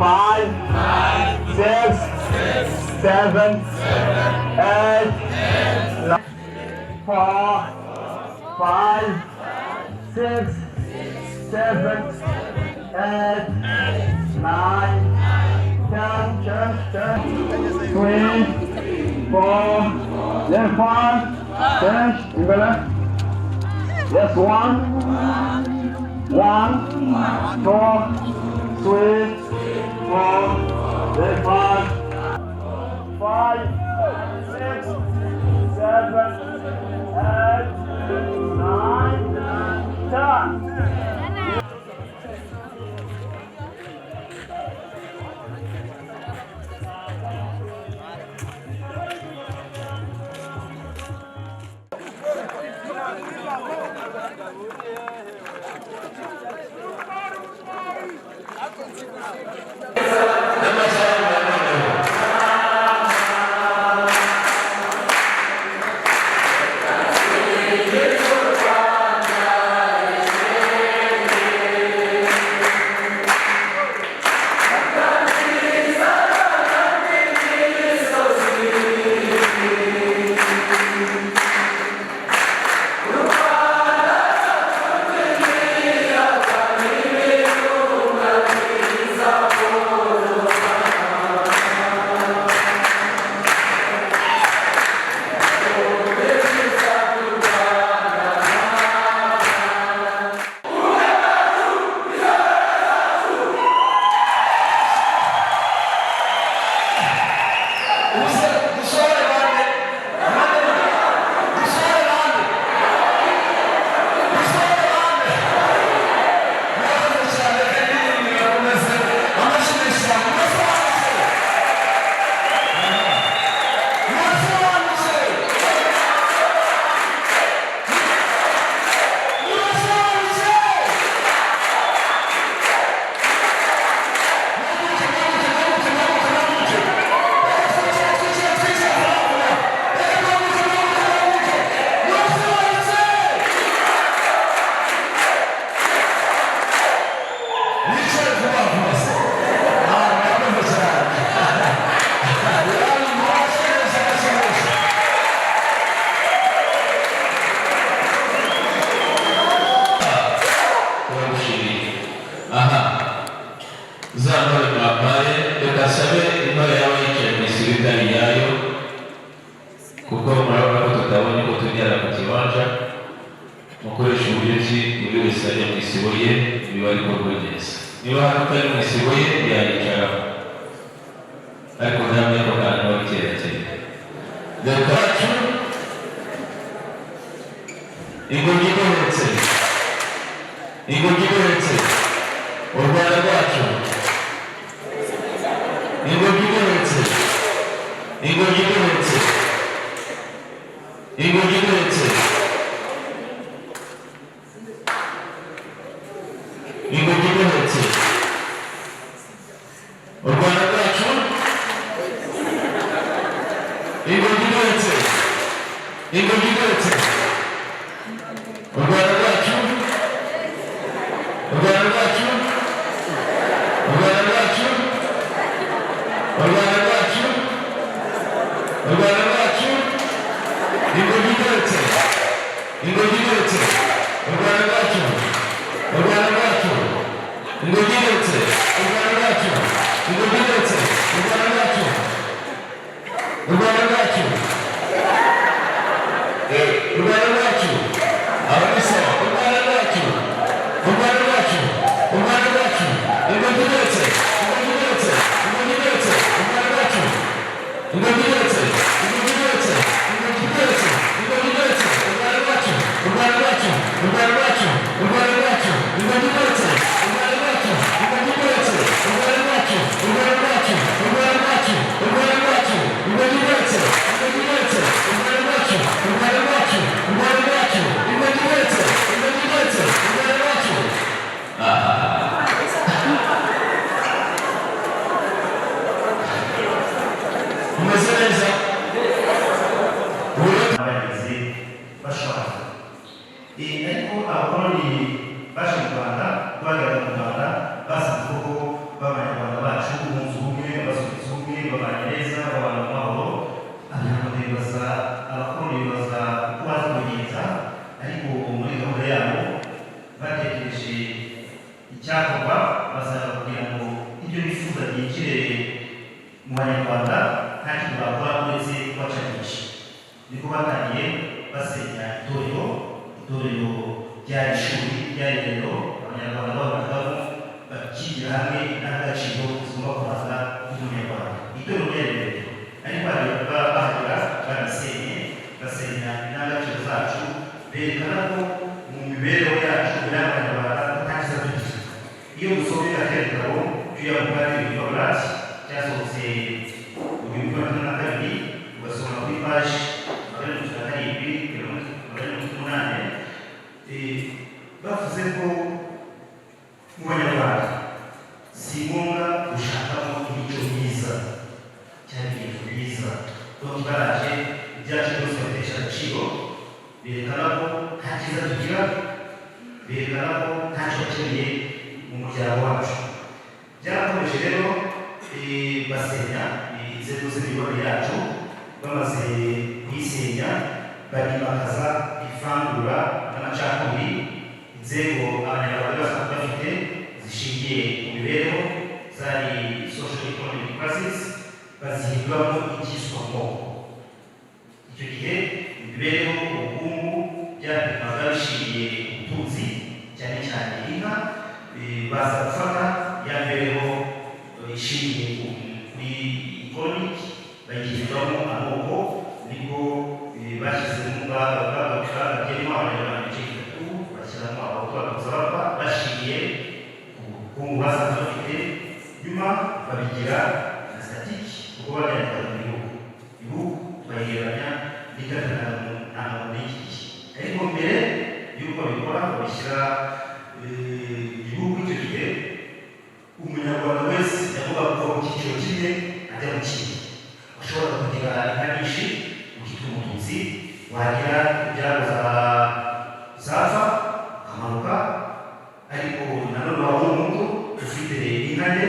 Five, six, seven, eight, nine, four, five, six, seven, eight, 9, 10, 10, 10, 3, 4, then 5, 10, you got it? Yes, 1, 1, 2, 3, 4, then 5, 5, 6, 7, 8, 9, 10. Wicare vuba vuba se. Ah, murakoze cyane. Murakoze cyane. Turagushimiye. Aha, za ntore mwampaye, reka nsabe intore yaba yicaye mu isibo itari iyayo, kuko murabona ko tutabonye uko tugera ku kibanza. Mukoresha uburyo ki buri wese ajya mu isibo ye, biba ariko neza. Niba hari utari mu isibo ye, yayicaraho, ariko ntamenya ko kandi wari kera kera. Reka ingobyi igohetse, ingobyi igohetse, u Rwanda rwacu. Ingobyi igohetse, ingobyi igohetse, ingobyi igohetse, ingobyi igohetse, u Rwanda rwacu. Ingobyi igohetse, ingobyi igohetse, u Rwanda rwacu, u Rwanda rwacu, u Rwanda rwacu, u Rwanda rwacu, u Rwanda rwacu. Ingobyi igohetse, ingobyi igohetse, u Rwanda rwacu, u Rwanda rwacu. Ingobyi igohetse, u Rwanda rwacu. Ingobyi igohetse, u Rwanda rwacu, u Rwanda rwacu, u Rwanda rwacu. Aho ni sawa. U Rwanda rwacu. U Rwanda rwacu, u Rwanda rwacu, ingagi igoretse, u Rwanda rwacu, ingagi igoretse, u Rwanda rwacu, u Rwanda rwacu, u Rwanda rwacu, u Rwanda rwacu, ingagi igoretse, ingagi igoretse, u Rwanda rwacu, u Rwanda rwacu, u Rwanda rwacu, ingagi igoretse, ingagi igoretse, u Rwanda rwacu. Umeze neza. Abayobozi bashobora. Ariko abakoloni baje mu Rwanda, bageraga mu Rwanda basanze koko b'Abanyarwanda bacu bunze ubumwe, basubiza ubumwe, babanye neza, babana mu mahoro. Abanyarwanda bibaza, abakoloni bibaza uko baza kubigenza, ariko muri gahunda yabo batekereje icyakorwa, basanga kugira ngo ibyo bifuza byinjire mu Banyarwanda nta kintu bakora uretse kubacanisha. Niko batangiye basenya itorero. Itorero ryari ishuri, ryari irerero Abanyarwanda bahuragamo bakigira hamwe indangagaciro zigomba kuranga umunyarwanda. Itorero ryari irerero, ariko bahagera barisenye, basenya indangagaciro zacu, berekana ko mu mibereho yacu y'Abanyarwanda nta cyiza tugira. Iyo dusomye kariya gitabo cy'uriya mupadiri witwa Burati cyasohotse mu 2012, ugasoma kuri paji 167 kugera muri 188, bavuze ko mu Banyarwanda si ngombwa gushakamo imico myiza cyangwa ibintu byiza. Donc baraje ibyacu byose babitesha agaciro, berekana ko nta cyiza tugira, berekana ko ntacyo bakeneye mu muryango wacu. Byarakomeje rero, basenya inzego z'imiyoborere yacu. Bamaze kuyisenya, barimakaza ivangura n'amacakubiri. Inzego Abanyarwanda basanzwe bafite zishingiye ku mibereho, zari social economic crisis, bazihinduramo icyiswe amoko. Icyo gihe imibereho, ubukungu byapimwaga bishingiye ku butunzi, cyane cyane inka. Baza gufata ya mibereho ishingiye kuri economic, bayihinduramo amoko. Nibwo bashyizemo, bagiyemo Abanyarwanda ibice bitatu, bashyiramo Abahutu, Abatutsi, Abatwa, bashingiye ku bukungu basanzwe bafite. Nyuma babigira na statistique, kuko babyandikaga mu bihugu, ibihugu bayigereranya n'ikarita ndangamuntu y'iki gihe. Ariko mbere y'uko babikora, babishyira igihugu, icyo gihe Umunyarwanda wese yagombaga kuva mu cyiciro kimwe ajya mu kindi. Washoboraga kugira inka nyinshi ukitwa Umututsi, wagira ibyago zapfa ukamanuka, ariko nanone waba uri Umuhutu ufite inka nke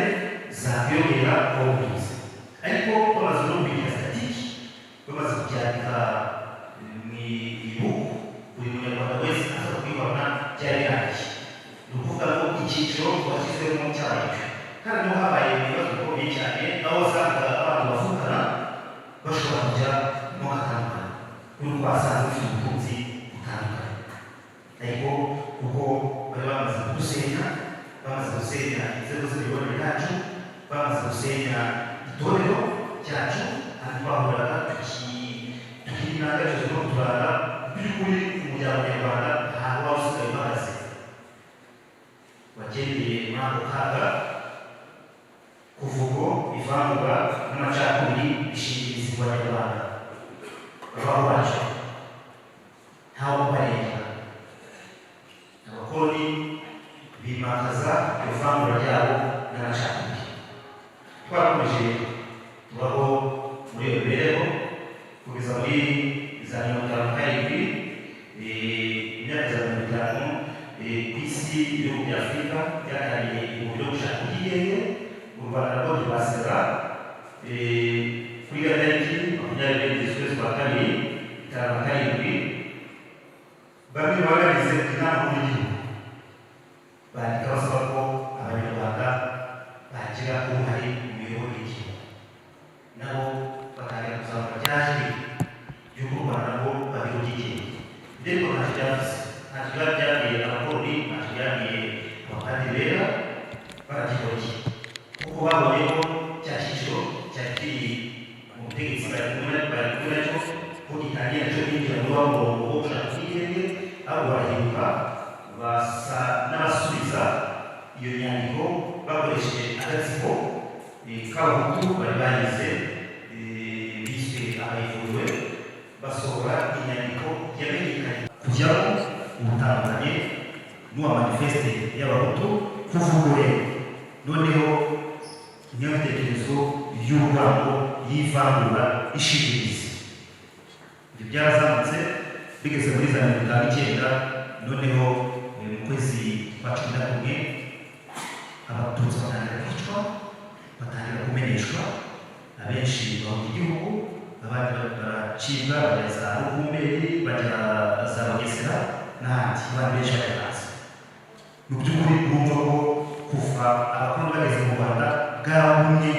zakwiyongera kuba Umututsi. Ariko bamaze no kubigira statistique, bamaze kubyandika mu ibuku, buri Munyarwanda wese aza kubibona, byari birangiye. Ni ukuvuga ko icyiciro washyizwemo cyabaye icyo. Kandi niho habaye ibibazo bikomeye cyane, aho wasangaga abantu bavukana bashobora kujya mu moko atandukanye, kuko basanze bafite ubutunzi butandukanye. Ariko kuko bari bamaze kudusenya, bamaze gusenya inzego z'imiyoborere yacu, bamaze gusenya itorero cyacu, kandi twahuraga tukigira indangagaciro zo kuturanga, by'ukuri umuryango nyarwanda ntabwo waba usigaye uhagaze, wagendeye muri ako kaga. Kuva ubwo ivangura n'amacakubiri bishinga imizi mu Banyarwanda, babaho batyo, ntawe ubarengera. Abakoloni bimakaza ivangura ryabo n'amacakubiri. Twakomeje tubaho muri iyo mibereho kugeza muri za 57. Imyaka za 50, ku isi ibihugu bya Afurika byatangiye uburyo gushaka ubwigenge. U Rwanda narwo rwasera kuri iyo tariki 22 z'ukwezi kwa kabiri 57. Bamwe mu bagize Inama Nkuru y'Igihugu bandika basaba ko Abanyarwanda bagira uruhare mu miyoborere y'igihugu, nabo batangira kuzamura rya jwi ry'uko u Rwanda nabo bagira ubwigenge. Ibyo ariko ntacyo byavuze, ntacyo byari byabwiye abakoloni, ntacyo byabwiye abapadiri bera. Barabyihoreye kuko babonye ko cya cyiciro cyari kiri mu butegetsi bari kumwe nacyo ko gitangiye nacyo kwinjira muri wa murongo wo gushaka ubwigenge, ahubwo barahinduka. n'uwa Manifeste y'Abahutu. Kuva ubwo rero noneho ingengabitekerezo y'urwango, y'ivangura ishingiriza, ibyo byarazamutse bigeze muri za 59. Noneho mu kwezi kwa 11 Abatutsi batangira kwicwa, batangira kumeneshwa, abenshi bahunga igihugu, abandi baracibwa bajya za Rukumberi, bajya za Bugesera n'ahandi, abandi benshi bajya hanze. Mu by'ukuri urumva ko kuva abakoloni bageze mu Rwanda, bwa bumwe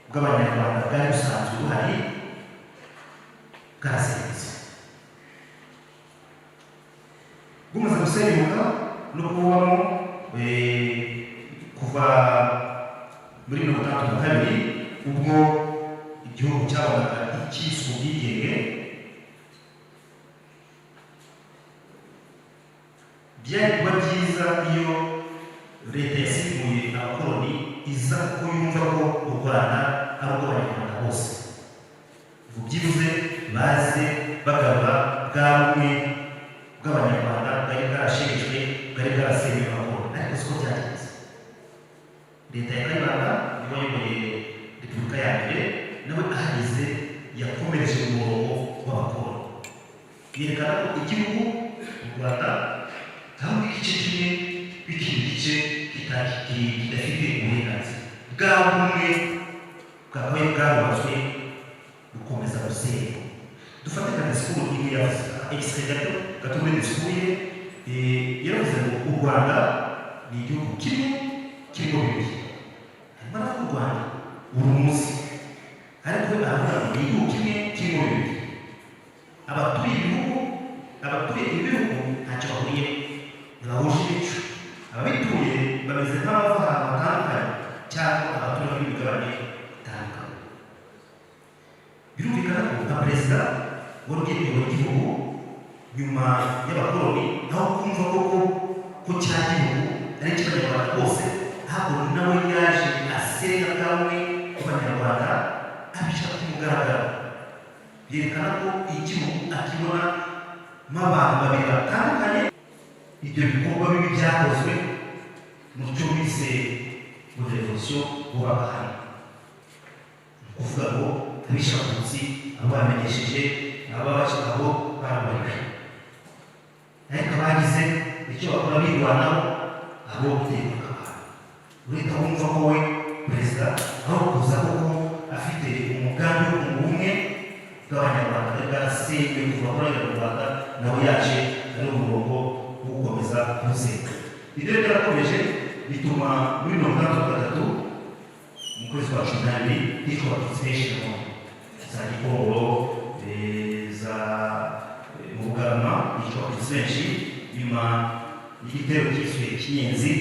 bw'Abanyarwanda bwari busanzwe buhari bwarasenyutse. Bumaze gusenyuka no kubamo, kuva muri 62 ubwo igihugu cyabonaga icyiswe ubwigenge, byari kuba byiza iyo leta yasimbuye abakoloni iza kuko yumva ko u Rwanda ari urw'Abanyarwanda bose, ngo byibuze baze bagarura bwa bumwe bw'Abanyarwanda bwari bwarashegeshwe, bwari bwarasenywe n'abakoloni, ariko siko byagenze. Leta ya Kayibanda niwe wayoboye repubulika ya mbere, nawe ahageze yakomereje mu murongo w'abakoloni, yerekana ko igihugu u Rwanda hamwe igice kimwe n'ikindi gice kidafite uburenganzira. Bwa bumwe bwakabaye bwarubatswe bukomeza gusenywa. Dufate nka disikuru imwe yavuze, extrait gato gato muri disikuru ye, yaravuze ngo u Rwanda ni igihugu kimwe kirimo bibiri. Arimo aravuga u Rwanda uri munsi, ariko we aravuga ngo ni igihugu kimwe kirimo bibiri. Abatuye ibihugu ntacyo bahuriyeho, ntibahuje imico. Ababituye bameze nk'abava ahantu hatandukanye cyangwa abatura b'imigabane itandukanye. Birumvikana ko nka perezida wari ugiye kuyobora igihugu nyuma y'abakoloni, aho kumva koko ko cya gihugu ari icy'Abanyarwanda bose, ahubwo nawe yaje asenga bamwe b'Abanyarwanda, abishyira ku mugaragaro, byerekana ko igihugu akibona abantu babiri batandukanye. Ibyo bikorwa bibi byakozwe mu cyo bise ngo revolution bubaka hano, ni ukuvuga ngo abishe Abatutsi, abo bamenyesheje, abo abo barabariwe, ariko abagize icyo bakora birwanaho, abo iteka urahita wumva ko we perezida aho kuza koko afite umugambi wo kunga ubumwe bw'Abanyarwanda bwari bwarasenywe kuva kuri Abanyarwanda, nawe yaje ari umurongo wo gukomeza kuwusenya. Ibyo rero byarakomeje bituma muri 63 mu kwezi kwa 12 hicwa Abatutsi benshi nanone za Gikongoro, za mu Bugarama hicwa Abatutsi benshi nyuma y'igitero cyiswe Kinyenzi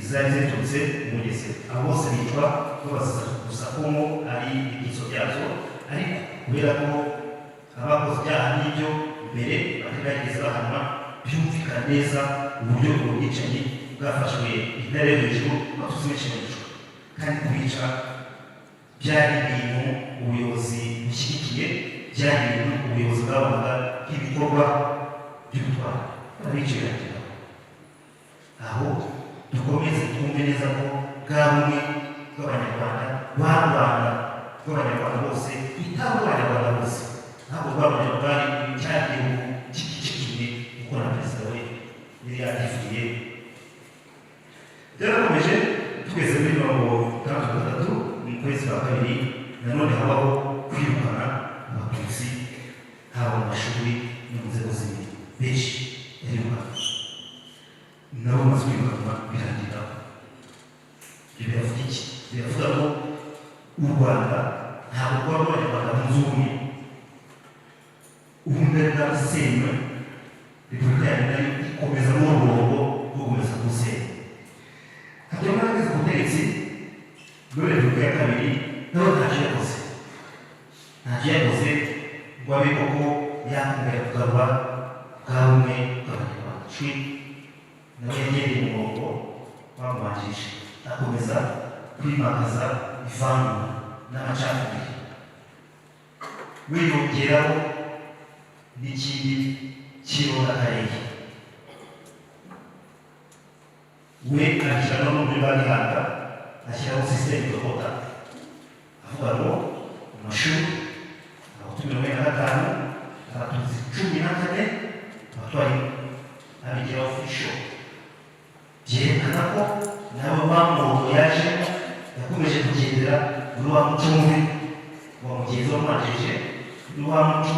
zari ziturutse mu Bugesera. Abo bose bicwa babaziza gusa ko ngo ari ibyitso byazo, ariko kubera ko abakoze ibyaha n'ibyo mbere batari barigeze bahanwa, byumvikana neza uburyo ubwo bwicanyi bwafashwe intare yo hejuru, Abatutsi benshi baricwa. Kandi kubica byari ibintu ubuyobozi bushyigikiye, byari ibintu ubuyobozi bwabonaga nk'ibikorwa by'ubutwari. Abicaye birangira aho. Dukomeze twumve neza ko bwa bumwe bw'Abanyarwanda ba Rwanda rw'Abanyarwanda bose itari Abanyarwanda bose, ntabwo rwabonye bwari cya gihugu cy'igice kimwe, kuko na perezida we yari yabyivugiye. Byarakomeje tugeze muri 63 mu kwezi kwa kabiri, nanone habaho kwirukana Abatutsi haba mu mashuri no mu nzego z'imirimo, benshi yarirukana, nabo bamaze kwirukanwa birangira. Ibyo biravuga iki? Biravuga ngo u Rwanda ntabwo rwaba Abanyarwanda bunze ubumwe, ubumwe bwarasenywe. Repubulika ya nayo ikomeza muri uwo murongo wo gukomeza kuwusenya. Habyarimana ageze ku butegetsi muri repubulika ya kabiri, nawe ntacyo yakoze, ntacyo yakoze ngo abe koko yakongera kugarura bwa bumwe bw'Abanyarwanda. Shwi, nawe yagendeye mu murongo bamubanjirije, akomeza kwimakaza ivangura n'amacakubiri, wiyongeraho n'ikindi cy'irondakarere. We abishyira no mu buryo bwa gihanga, ashyiraho système de quota, avuga ngo mu mashuri Abahutu 45, Abatutsi 14, Abatwa rimwe. Abigira official, byerekana ko nawe wa muntu yajemo yakomeje kugendera muri wa muco mubi wa mugenzi wamubanjirije, muri wa muco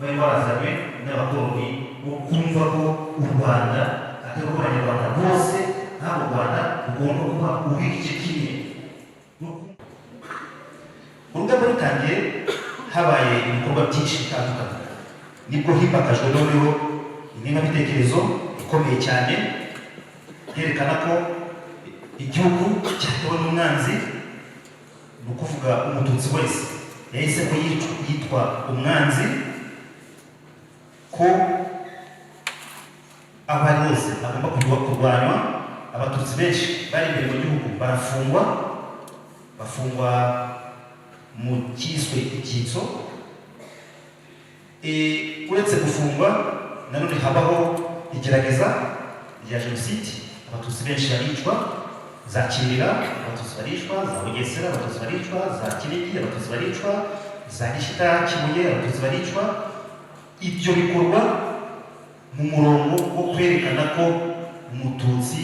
wari warazanywe n'abakoloni wo kumva ko u Rwanda atari uko Abanyarwanda bose, ntabwo u Rwanda rugomba kuba urw'igice kimwe. Urugamba rutangiye, habaye ibikorwa byinshi bitandukanye. Nibwo himakajwe noneho ingengabitekerezo ikomeye cyane yerekana ko igihugu cyatewe n'umwanzi. Ni ukuvuga Umututsi wese yahise ko yitwa umwanzi, ko aho ari hose agomba kurwanywa. Abatutsi benshi bari imbere mu gihugu barafungwa, bafungwa mu cyiswe icyitso. Uretse gufungwa, nanone habaho igerageza rya jenoside, Abatutsi benshi baricwa. Za Kirira Abatutsi baricwa, za Bugesera Abatutsi baricwa, za Kinigi Abatutsi baricwa, za Gishyita, Kibuye Abatutsi baricwa. Ibyo bikorwa mu murongo wo kwerekana ko Umututsi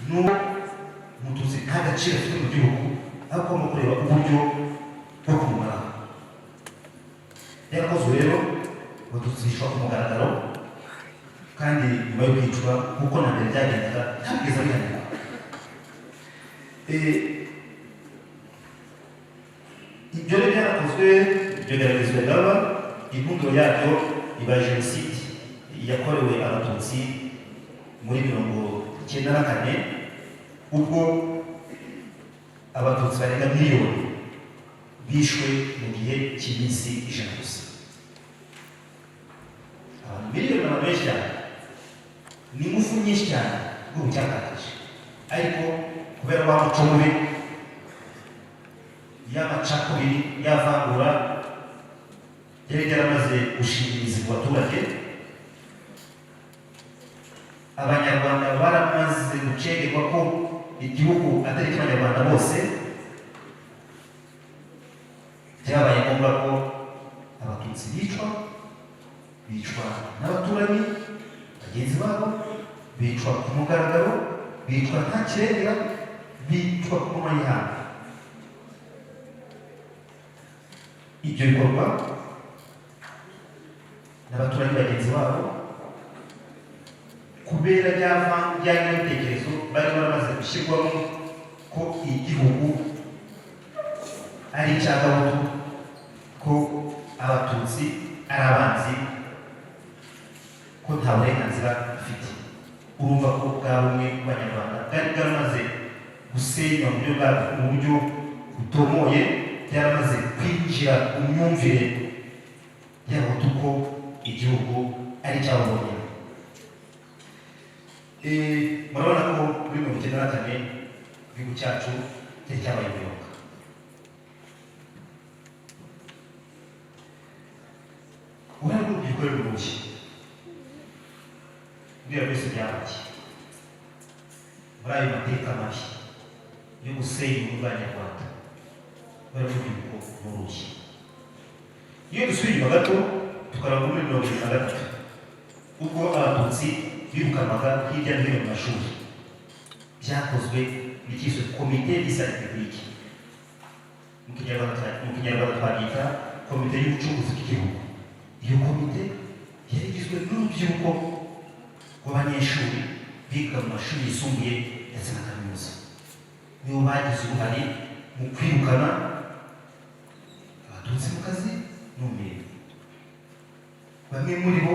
n'uwo Umututsi nta gaciro afite mu gihugu, ariko bagomba kureba uburyo bwo kumumaraho. Byarakozwe rero, Abatutsi bicwa ku mugaragaro, kandi nyuma yo kwicwa, kuko na mbere byagendaga, ntabwiza bihanirwa. Ibyo rero byarakozwe, ibyo geragezwa biraba, impunduro yabyo iba jenoside yakorewe Abatutsi muri 94, ubwo Abatutsi barenga miliyoni bishwe mu gihe cy'iminsi 100 gusa. Abantu miliyoni ni abantu benshi cyane, ni ingufu nyinshi cyane igihugu cyatakaje, ariko kubera wa muco mubi y'amacakubiri, y'avangura yari yaramaze gushinga imizi mu baturage, Abanyarwanda baramaze gucengerwa ko igihugu atari icy'Abanyarwanda bose, byabaye ngombwa ko Abatutsi bicwa, bicwa n'abaturanyi bagenzi babo, bicwa ku mugaragaro, bicwa nta kirengera, bicwa ku manywa y'ihangu. Ibyo bikorwa n'abaturanyi bagenzi babo kubera by'ingengabitekerezo bari baramaze gushyirwamo ko igihugu ari icy'Abahutu, ko Abatutsi ari abanzi, ko nta burenganzira bafite. Urumva ko bwa bumwe bw'Abanyarwanda bwari bwaramaze gusenywa mu buryo butomoye, byaramaze kwinjira mu myumvire y'Abahutu ko igihugu ari icyabo bonyine. Murabona ko muri 94 igihugu cyacu cyari cyabaye umuyonga. Uruhare rw'urubyiruko ruri ruhe muri ibyo byose byabaye, muri ayo mateka mabi yo gusenya ubumwe bw'Abanyarwanda? Uruhare rw'urubyiruko ni uruhe? Iyo dusubiye inyuma gato tukareba muri 73, ubwo Abatutsi birukanwaga hirya no hino mu mashuri, byakozwe n'icyiswe Comité de salut public, mu Kinyarwanda twabyita komite y'ubucuruzi bw'igihugu. Iyo komite yari igizwe n'urubyiruko rw'abanyeshuri biga mu mashuri yisumbuye ndetse na kaminuza. Nibo bagize uruhare mu kwirukana Abatutsi mu kazi no mu mirimo. Bamwe muri bo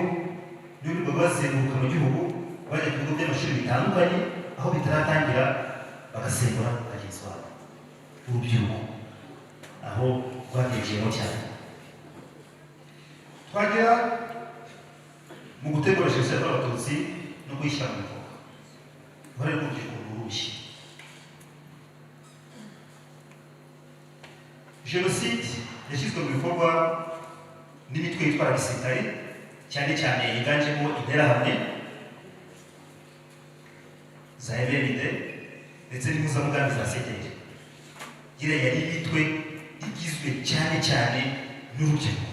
nibo bazenguruka mu gihugu, bajya ku bigo by'amashuri bitandukanye aho bitaratangira, bagasembura bagenzi babo. Urubyiruko aho rwabyinjiyemo cyane. Twagera mu gutegura jenoside yakorewe Abatutsi no kuyishyira mu bikorwa, uruhare rw'urubyiruko ni uruhe? Jenoside yashyizwe mu bikorwa n'imitwe yitwara gisirikare, cyane cyane yiganjemo Interahamwe. za MRND ndetse n'impuzamugambi za CDR. Iriya yari imitwe igizwe cyane cyane n'urubyiruko.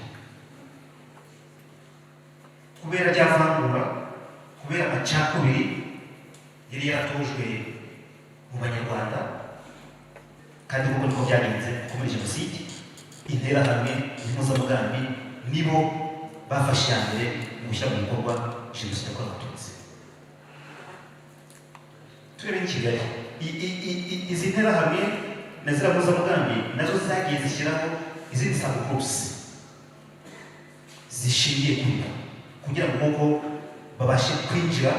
Kubera rya vangura, kubera amacakubiri yari yaratojwe mu Banyarwanda, kandi koko niko byagenze, kuko muri jenoside Interahamwe n'Impuzamugambi nibo bafashe iya mbere mu gushyira mu bikorwa jenoside yakorewe Abatutsi. Turebe n'i Kigali, izi Nterahamwe na ziriya Mpuzamugambi nazo zagiye zishyiraho izindi subgroups zishingiye kuri bo, kugira ngo koko babashe kwinjira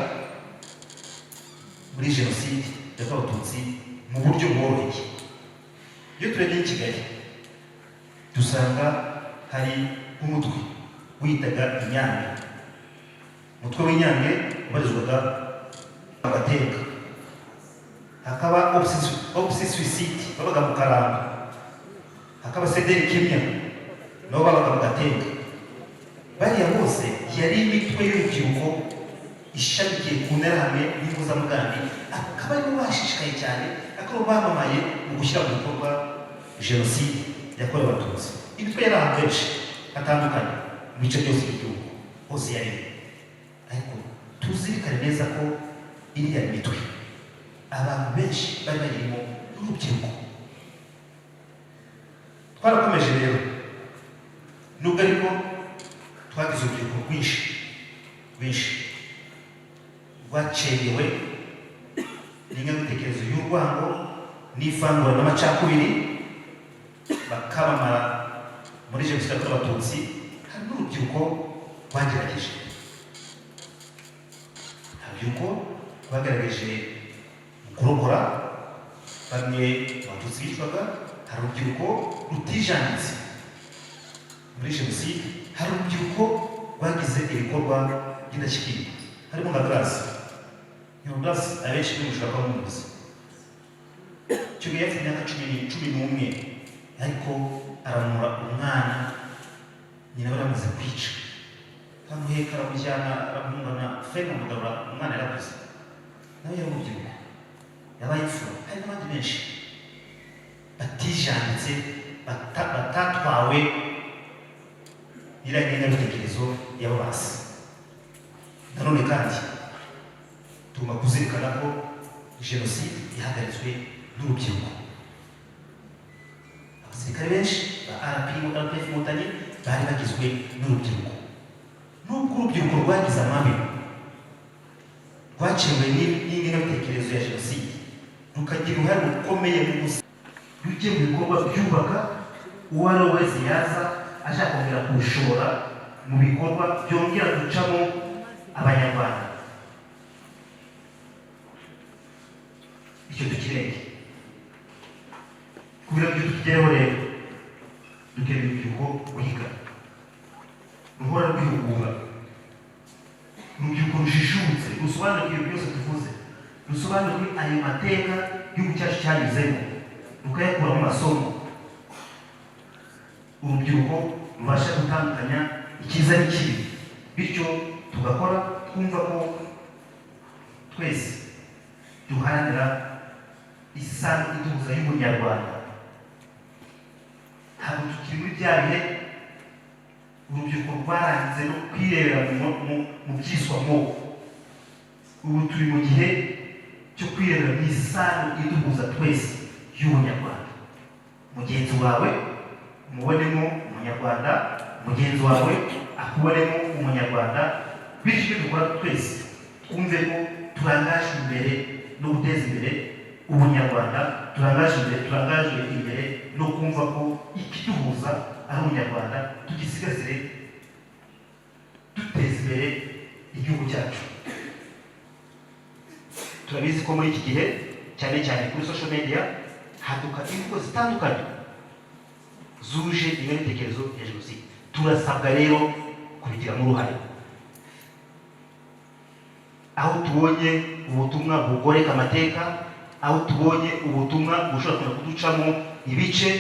muri jenoside yakorewe Abatutsi mu buryo bworoheye. Iyo turebye i Kigali, dusanga hari nk'umutwe witaga Inyange. Umutwe w'Inyange ubarizwaga Agateka, hakaba Opsi Suicide babaga mu Karambo, hakaba CDR Kimya nabo babaga mu Gatenga. Bariya bose yari imitwe y'urubyiruko ishamikiye ku Nterahamwe n'Impuzamugambi, akaba aribo bashishikaye cyane, akaba bamamaye mu gushyira mu bikorwa jenoside yakorewe Abatutsi. Imitwe yari ahantu henshi hatandukanye mu bice byose by'igihugu, hose yarimo. Ariko tuzirikane neza ko iriya mitwe abantu benshi bari bayirimo n'urubyiruko. Twarakomeje rero, nubwo ariko twagize urubyiruko rwinshi rwinshi rwacengewe n'ingengabitekerezo y'urwango n'ivangura n'amacakubiri, bakamamara muri jenoside yakorewe Abatutsi, hari n'urubyiruko rwagerageje, urubyiruko rwagerageje mu kurokora bamwe mu Batutsi bicwaga. Hari urubyiruko rutijanditse muri jenoside, hari urubyiruko rwagize ibikorwa by'indashyikirwa, harimo nka Grace. Iyo Grace abenshi mushobora kuba muzi. Icyo gihe afite imyaka 11, ariko aramura umwana nyina bari bamaze kwica, aramuheka, aramujyana, aramuhungana, fena amugarura. Umwana yarakuze, nawe yari urubyiruko, yabaye imfura. Hari n'abandi benshi batijanditse, batatwawe n'iriya ngengabitekerezo y'ababasi. Nanone kandi tugomba kuzirikana ko jenoside yahagaritswe n'urubyiruko. Abasirikare benshi ba RP, RPF Inkotanyi bari bagizwe n'urubyiruko. Nubwo urubyiruko rwagize amabi, rwaciwe n'ingengabitekerezo ya jenoside, rukagira uruhare rukomeye mu gusa rujye mu bikorwa byubaka, uwo ari we wese yaza ashaka kongera kuwushora mu bikorwa byongera gucamo Abanyarwanda, icyo tukirenge. Kugira ngo ibyo tukigereho rero, dukeneye urubyiruko rwiga, ruhora rwihugura, urubyiruko rujijutse, rusobanukiwe byose tuvuze, rusobanukiwe ayo mateka igihugu cyacu cyanyuzemo, rukayakuramo amasomo, urubyiruko rubasha gutandukanya icyiza n'ikibi, bityo tugakora twumva ko twese duharanira isano iduhuza y'Ubunyarwanda. Ntabwo tukiri muri bya bihe urubyiruko rwarangize no kwirebera mu byiswamoko. Ubu turi mu gihe cyo kwirebera mu isano iduhuza twese y'Ubunyarwanda. Mugenzi wawe umubonemo Umunyarwanda, mugenzi wawe akubonemo Umunyarwanda, bityo ibyo dukora twese twumve ko turangajwe imbere no guteza imbere Ubunyarwanda, turangajwe imbere no kumva ko ikiduhuza ari Ubunyarwanda, tugisigasire duteza imbere igihugu cyacu. Turabizi ko muri iki gihe, cyane cyane kuri social media, haduka imvugo zitandukanye zuje ingengabitekerezo ya jenoside. Turasabwa rero kubigiramo uruhare. Aho tubonye ubutumwa bugoreka amateka, aho tubonye ubutumwa bushobora kujya kuducamo ibice,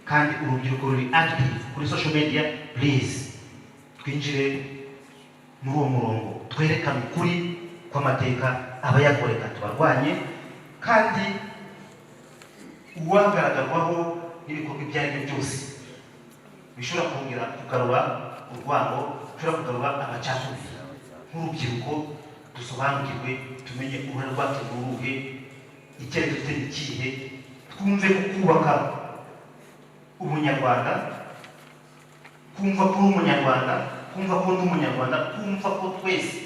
kandi urubyiruko ruri active kuri social media, please, twinjire muri uwo murongo, twerekane ukuri. kw'amateka abayagoreka tubarwanye, kandi uwagaragarwaho n'ibikorwa ibyo ari byo byose bishobora kongera kugarura urwango, bishobora kugarura amacakubiri, nk'urubyiruko dusobanukirwe, tumenye uruhare rwacu ni uruhe, icyerekezo dufite ni ikihe, twumve ko kubaka ubunyarwanda, kumva ko uri umunyarwanda, kumva ko ndi umunyarwanda, kumva ko twese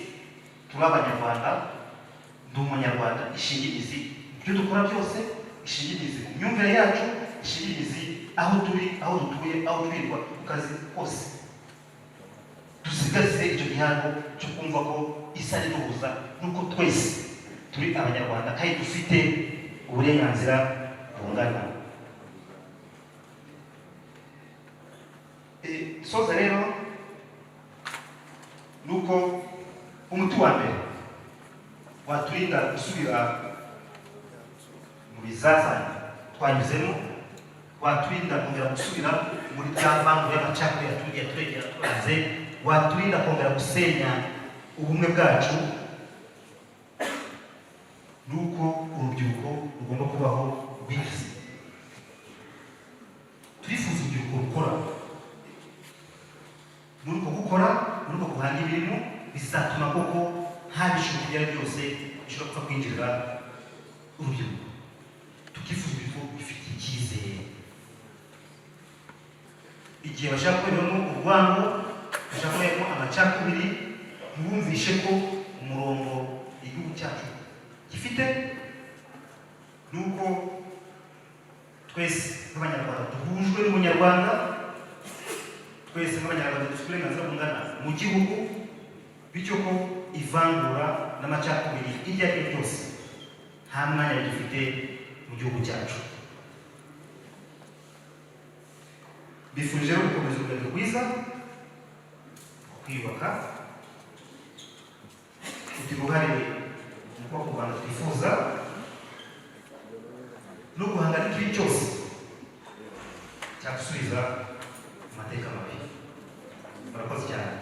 turi abanyarwanda, ndi umunyarwanda, ishinga imizi ibyo dukora byose, ishinga imizi mu myumvire yacu, ishinga imizi aho turi, aho dutuye, aho twirirwa ku kazi kose. Dusigasire icyo gihango cyo kumva ko isa n'iduhuza nuko twese turi abanyarwanda kandi dufite uburenganzira bungana. Soza rero nuko umuti wa mbere waturinda gusubira mu bizazane twanyuzemo, waturinda kongera gusubira muri bya vangu y'amacakubiri yatugiye turegera turanze, waturinda kongera gusenya ubumwe bwacu, nuko urubyiruko rugomba kubaho rwize. Turifuza urubyiruko rukora. Muri uko gukora, muri uko guhanga imirimo, bizatuma koko nta bishuko ibyo ari byo byose bishobora gupfa kwinjirira urubyiruko. Tukifuza urubyiruko rufite icyizere. Igihe bashaka kuberamo urwango, bashaka kuberamo amacakubiri, ntibumvishe ko umurongo igihugu cyacu gifite nuko twese nk'abanyarwanda duhujwe n'ubunyarwanda, twese nk'abanyarwanda dufite uburenganzira bungana mu gihugu, bityo ko ivangura n'amacakubiri iryo ari ryo ryose nta mwanya dufite mu gihugu cyacu. Mbifurije rero gukomeza urugendo rwiza rwo kwiyubaka, kugira uruhare mu kubaka u Rwanda twifuza no guhangana n'ikibi cyose cyadusubiza mu mateka mabi. Murakoze cyane.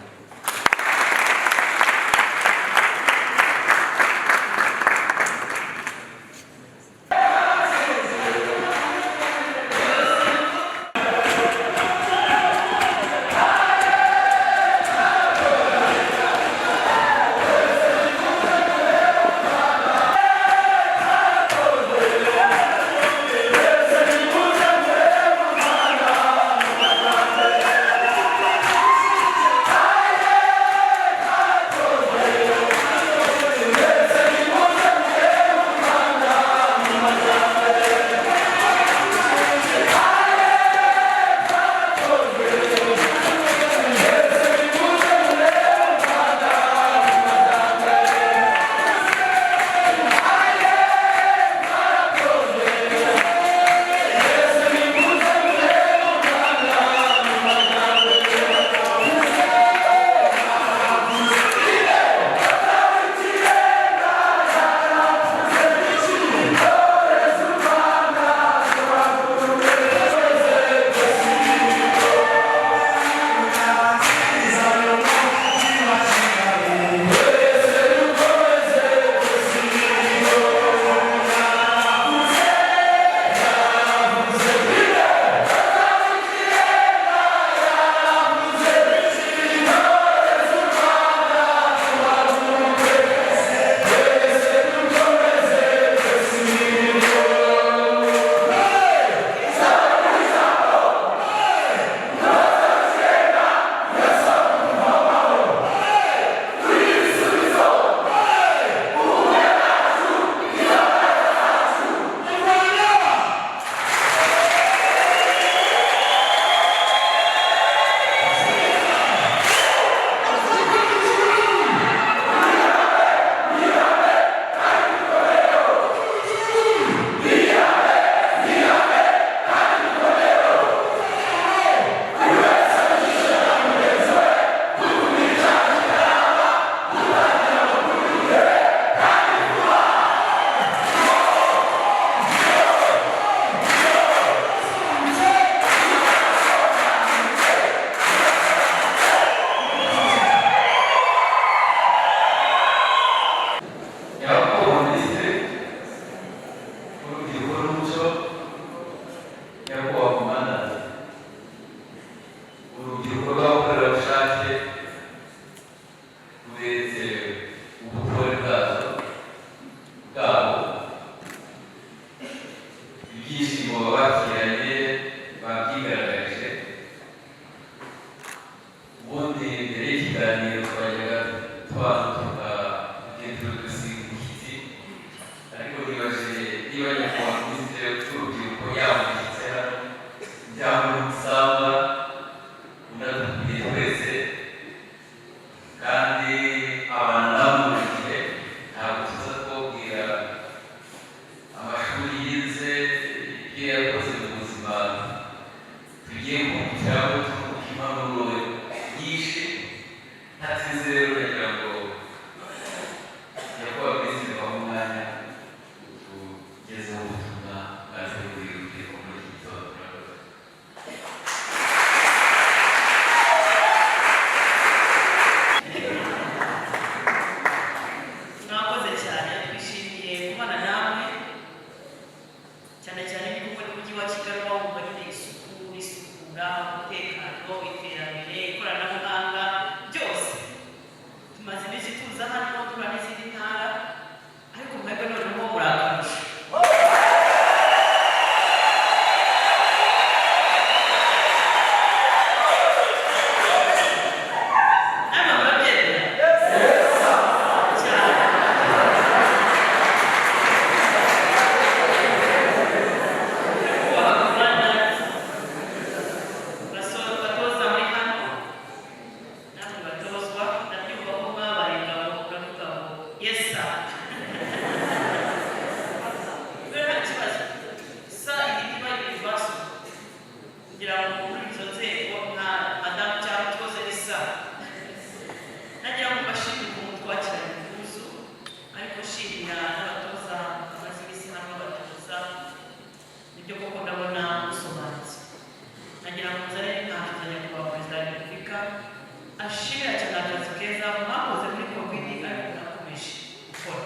Yes sir. Rero nta kibazo, sir ihita iba universal kugira ngo muri izo nzego nta madamu cyangwa ikibazo ni sir. Nagira ngo mbashimire ukuntu twakiranye ubwuzu, ariko nshimira n'abatoza bamaze iminsi hano babatoza. Nibyo koko, ndabona musobanutse. Nagira ngo nzane n'intango za Nyakubahwa Perezida wa Repubulika, ashimira cyane akazi keza mwakoze muri COVID, ariko mwakomeje gukora.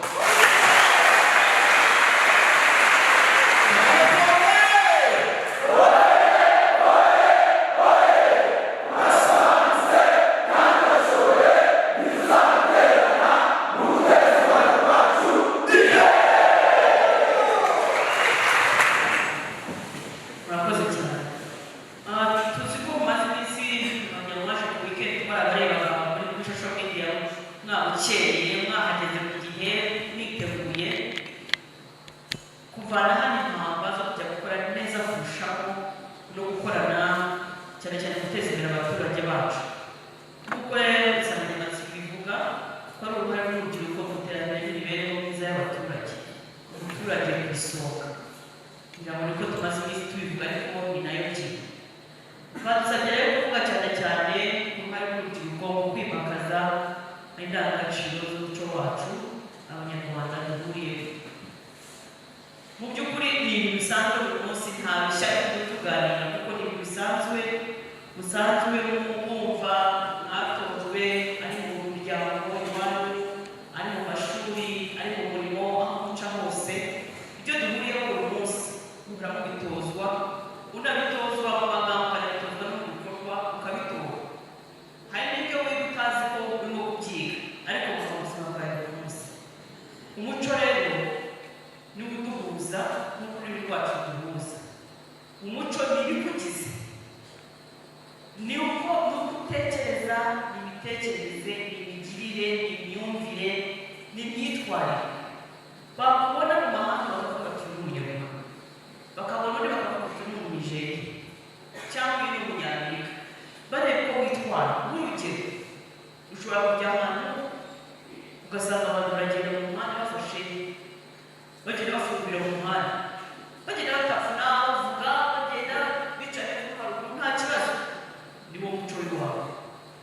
Murakoze cyane. Tuzi ko mumaze iminsi wagira ngo mwaje ku weekend, twarabarebaga muri social media, mwabukereye, mwahageze ku gihe, mwiteguye kuvana hano impamba zo kujya gukora neza kurushaho no gukorana cyane cyane guteza imbere abaturage bacu. Nk'uko rero insanganyamatsiko ibivuga ko ari uruhare rw'urubyiruko mu iterambere n'imibereho myiza y'abaturage, umuturage ku isonga. Kugira ngo niko tumaze iminsi tubivuga, ariko ni nayo ngingo badusabye rero kuvuga cyane cyane ku ruhare rw'urubyiruko mu kwimakaza indangagaciro z'umuco wacu Abanyarwanda duhuriyeho. Mu by'ukuri ni ibintu bisanzwe buri munsi, nta bishya tujya tuganira, kuko ni ibintu bisanzwe musanzwe mwumva, mwatojwe, ari mu miryango iwanyu, ari mu mashuri, ari mu murimo, aho muca hose. Ibyo duhuriyeho buri munsi muhora mubitozwa, unabitozwa mu magambo, ukanabitozwa no mu bikorwa, ukabitora. Hari n'ibyo wiga utazi ko urimo kubyiga, ariko mu buzima bwawe buri munsi. Umuco rero niwo uduhuza nk'uko ururimi rwacu duhuza. Umuco ni ibikugize, ni uko utekereza, ni imitekerereze, ni imigirire, ni imyumvire, ni imyitwarire. Bakubona mu mahanga bakavuga ati: "Uyu ni Umunyarwanda." Bakabona undi bakavuga ati: "Uyu ni Umunigeriya," cyangwa "Uyu ni Umunyamerika," bareba uko witwara. Nk'urugero, ushobora kujya ahantu ugasanga abantu baragenda mu muhanda bafashe, bagenda bafumbira mu muhanda, bagenda batafuna, bavuga, bagenda bicaye hepfo haruguru, nta kibazo. Ni wo muco w'iwabo.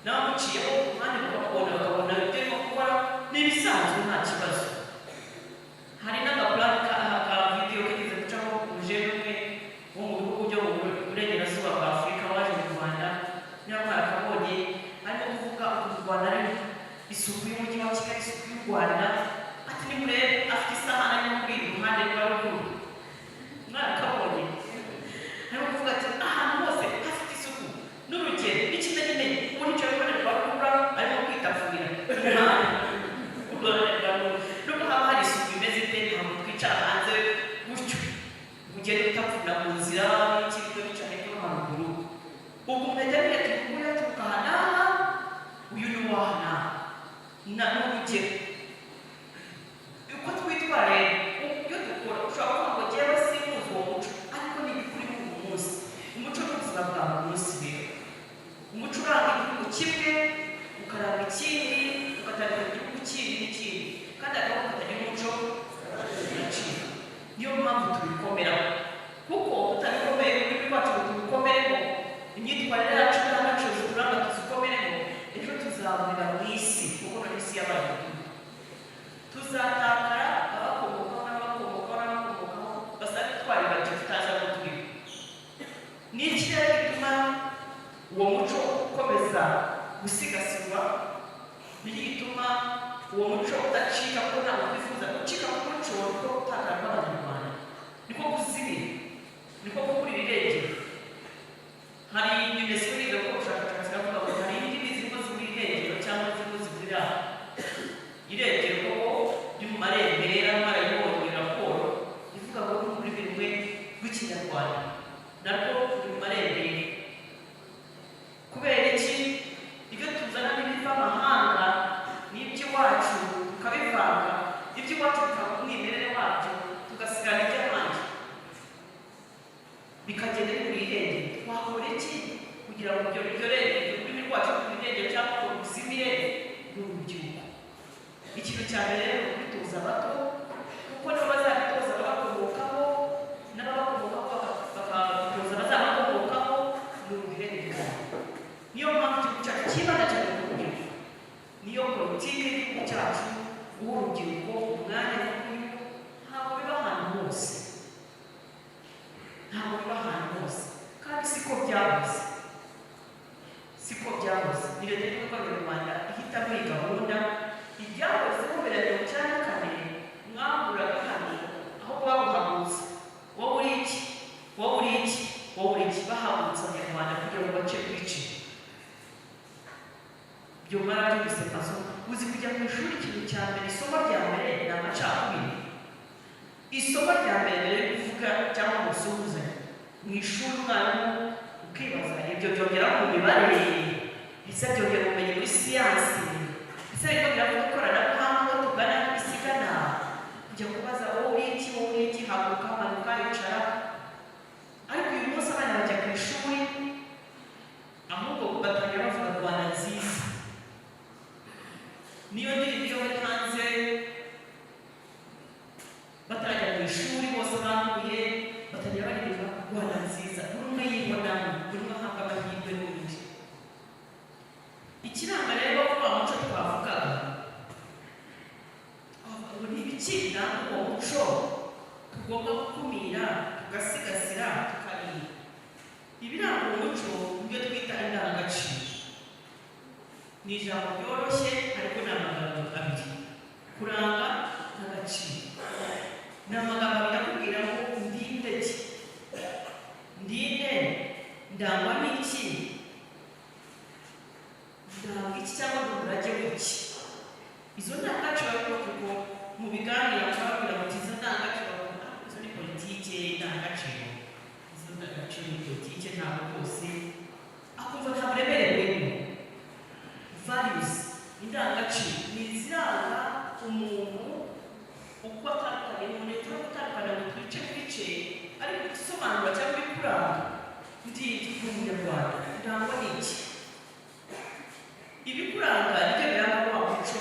Nawe muciyeho ku ruhande bakababona, bakabona ibyo urimo gukora ni ibisanzwe, nta kibazo. Hari n'agapurani ka videwo kigeze gucaho, umujene umwe wo mu bihugu byo mu burengerazuba bwa Afurika waje mu Rwanda, niba mwarakabonye, arimo kuvuga ukuntu u Rwanda ari isuku y'umujyi wa Kigali, isuku y'u Rwanda, ati: "Nimurebe." Afite isahani arimo kurira iruhande rwa ruguru. Mwarakabonye? Arimo kuvuga ati ahantu hose hafite isuku. N'urugero n'ikimenyimenyi, ubu nicyo iruhande rwa ruguru arimo kwitapfurira umuhanda, uruhande rwa ruguru. Nubwo haba hari isuku imeze ite, ntabwo twicara hanze gutyo ngo ugende utapfuna mu nzira n'ikindi, wicara hepfo no haruguru. Ubwo umuntu ahita ati: "Uyu aturuka aha n'aha, uyu ni uw'aha n'aha." Na n'urugero uko twitwara rero, iyo dukora, ushobora kuvuga ngo jyewe simuzi uwo muco, ariko ni ibikuri buri munsi. Umuco ni ubuzima bwa buri munsi. Rero umuco uranga igihugu kimwe, ukaranga ikindi, ugatandukanya igihugu kindi n'ikindi, kandi akaboko katagira umuco biracika. Niyo mpamvu tubikomeraho, kuko tutabikomeye, ururimi rwacu ngo tubikomereho, imyitwarire yacu n'indangagaciro zituranga tuzikomereho, ejo tuzaburira mu isi, kuko none isi yabaye umudugudu. Tuzatakara, abakomokaho n'abakomokaho n'abakomokaho basange twaribagiwe, tutazi aho turi. Ni iki rero gituma uwo muco ukomeza gusigasirwa? Ni iki gituma uwo muco udacika? Kuko ntabwo twifuza gucika k'umuco, niko gutakara kw'Abanyarwanda, niko kuzimira, niko kuburira irengero. Hari UNESCO yiga gukora ubushakashatsi, iravuga ngo hari indimi zirimo zibura irengero cyangwa zirimo ziburira irengero koko, biri mu marembera. Mwarayibonye raporo ivuga ngo ni ururimi rumwe rw'Ikinyarwanda narwo ruri mu marembera. Kubera iki? Ibyo tuzana n'ibiva amahanga n'iby'iwacu tukabivanga, iby'iwacu bikaba umwimerere wabyo, tugasigana iby'ahandi, bikagenda bibura irengero. Twakora iki kugira ngo ibyo kubitoza abato, kuko nibo bazabitoza ababakomokaho, n'ababakomokaho bakabitoza abazabakomokaho. Ni uruhererekane. Niyo mpamvu igihugu cyacu cyibanda cyane ku rubyiruko. Niyo politiki y'igihugu cyacu, guha urubyiruko umwanya nk'uyu. Ntabwo biba ahantu hose, ntabwo biba ahantu hose, kandi siko byahoze, siko byahoze. Ni Leta y'Ubumwe bw'Abanyarwanda ihitamo iyi gahunda. Ibyahozeho mbere ya 94, mwahuraga hano, aho baguhagurutsa: "Wowe uri iki? Wowe uri iki? Wowe uri iki?" Bahagurutsa Abanyarwanda kugira ngo bace ibice. Ibyo mwarabyumvise maso. Uzi kujya mu ishuri, ikintu cya mbere, isomo rya mbere ni amacakubiri. Isomo rya mbere, mbere yo kuvuga cyangwa ngo usuhuzanye mu ishuri, umwarimu ukibaza: ibyo byongera mu mibare? Ese byongera ubumenyi muri siyansi? Ese birimo biravuga ikoranabuhanga, aho tugana isigana? Kujya kubaza: "Wowe uri iki? Wowe uri iki? Haguruka, manuka, icara." Ariko uyu munsi abana bajya ku ishuri, ahubwo batangira bavuga "Rwanda nziza". Niyo ndirimbo iyo bari hanze batarajya mu ishuri, bose bahuye batangira baririmba "Rwanda nziza". Buri umwe yibonamo, buri umwe ahabwa amahirwe n'undi. Ikiranga rero wa muco twavugaga, twavuga ngo ni ibiki biranga uwo muco tugomba gukumira, tugasigasira, tukarinda? Ibiranga uwo muco nibyo twita indangagaciro. Ni ijambo ryoroshye, ariko ni amagambo abiri: kuranga n'agaciro. Ni amagambo abiri akubwira ngo ndinde ki, ndinde, ndangwa n'iki, ndanga iki, cyangwa ngo umurage w'iki. Izo ndangagaciro, kuko mu biganiro twabwira muti izo ndangagaciro, bavuga: "Ah, izo ni politike, indangagaciro, izo ndangagaciro ni politike." Ntabwo rwose akumva nta buremere burimo. Values, indangagaciro, ni iziranga umuntu uko atandukanye n'umuntu. Turi gutandukana ngo twice twice, ariko igisobanura cyangwa ibikuranga: ndi umunyarwanda, ndangwa n'iki? Ibikuranga nibyo biranga wa muco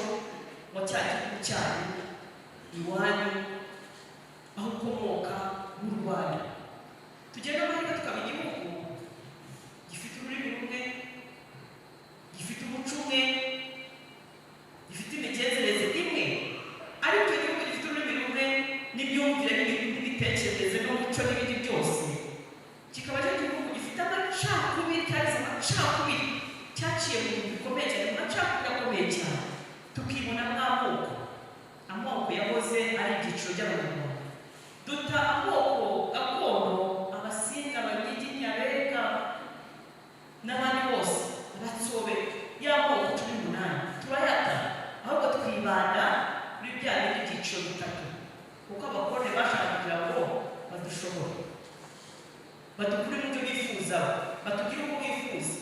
wa cya gihugu cyanyu, iwanyu, aho ukomoka mu Rwanda. Tugenda amahirwe tukaba igihugu gifite ururimi rumwe, gifite umuco umwe, gifite imigenzereze imwe. Ariko icyo gihugu gifite ururimi rumwe n'imyumvire n'imitekerereze n'umuco n'ibindi byose, kikaba ari igihugu gifite amacakubiri, cyagize amacakubiri, cyaciye mu bintu bikomeye cyane, mu macakubiri akomeye cyane, tukibonamo amoko. Amoko yahoze ari ibyiciro by'Abanyarwanda. Duta amoko gakondo: Abasinga, Abanyiginya, Abega n'abandi bose, Abatsobe, y'amoko 18 turayata, ahubwo twibanda kuri bya bindi byiciro bitatu, kuko abakoroni bashaka kugira ngo badushobore, badukure mu byo bifuza, batugire uko bifuza,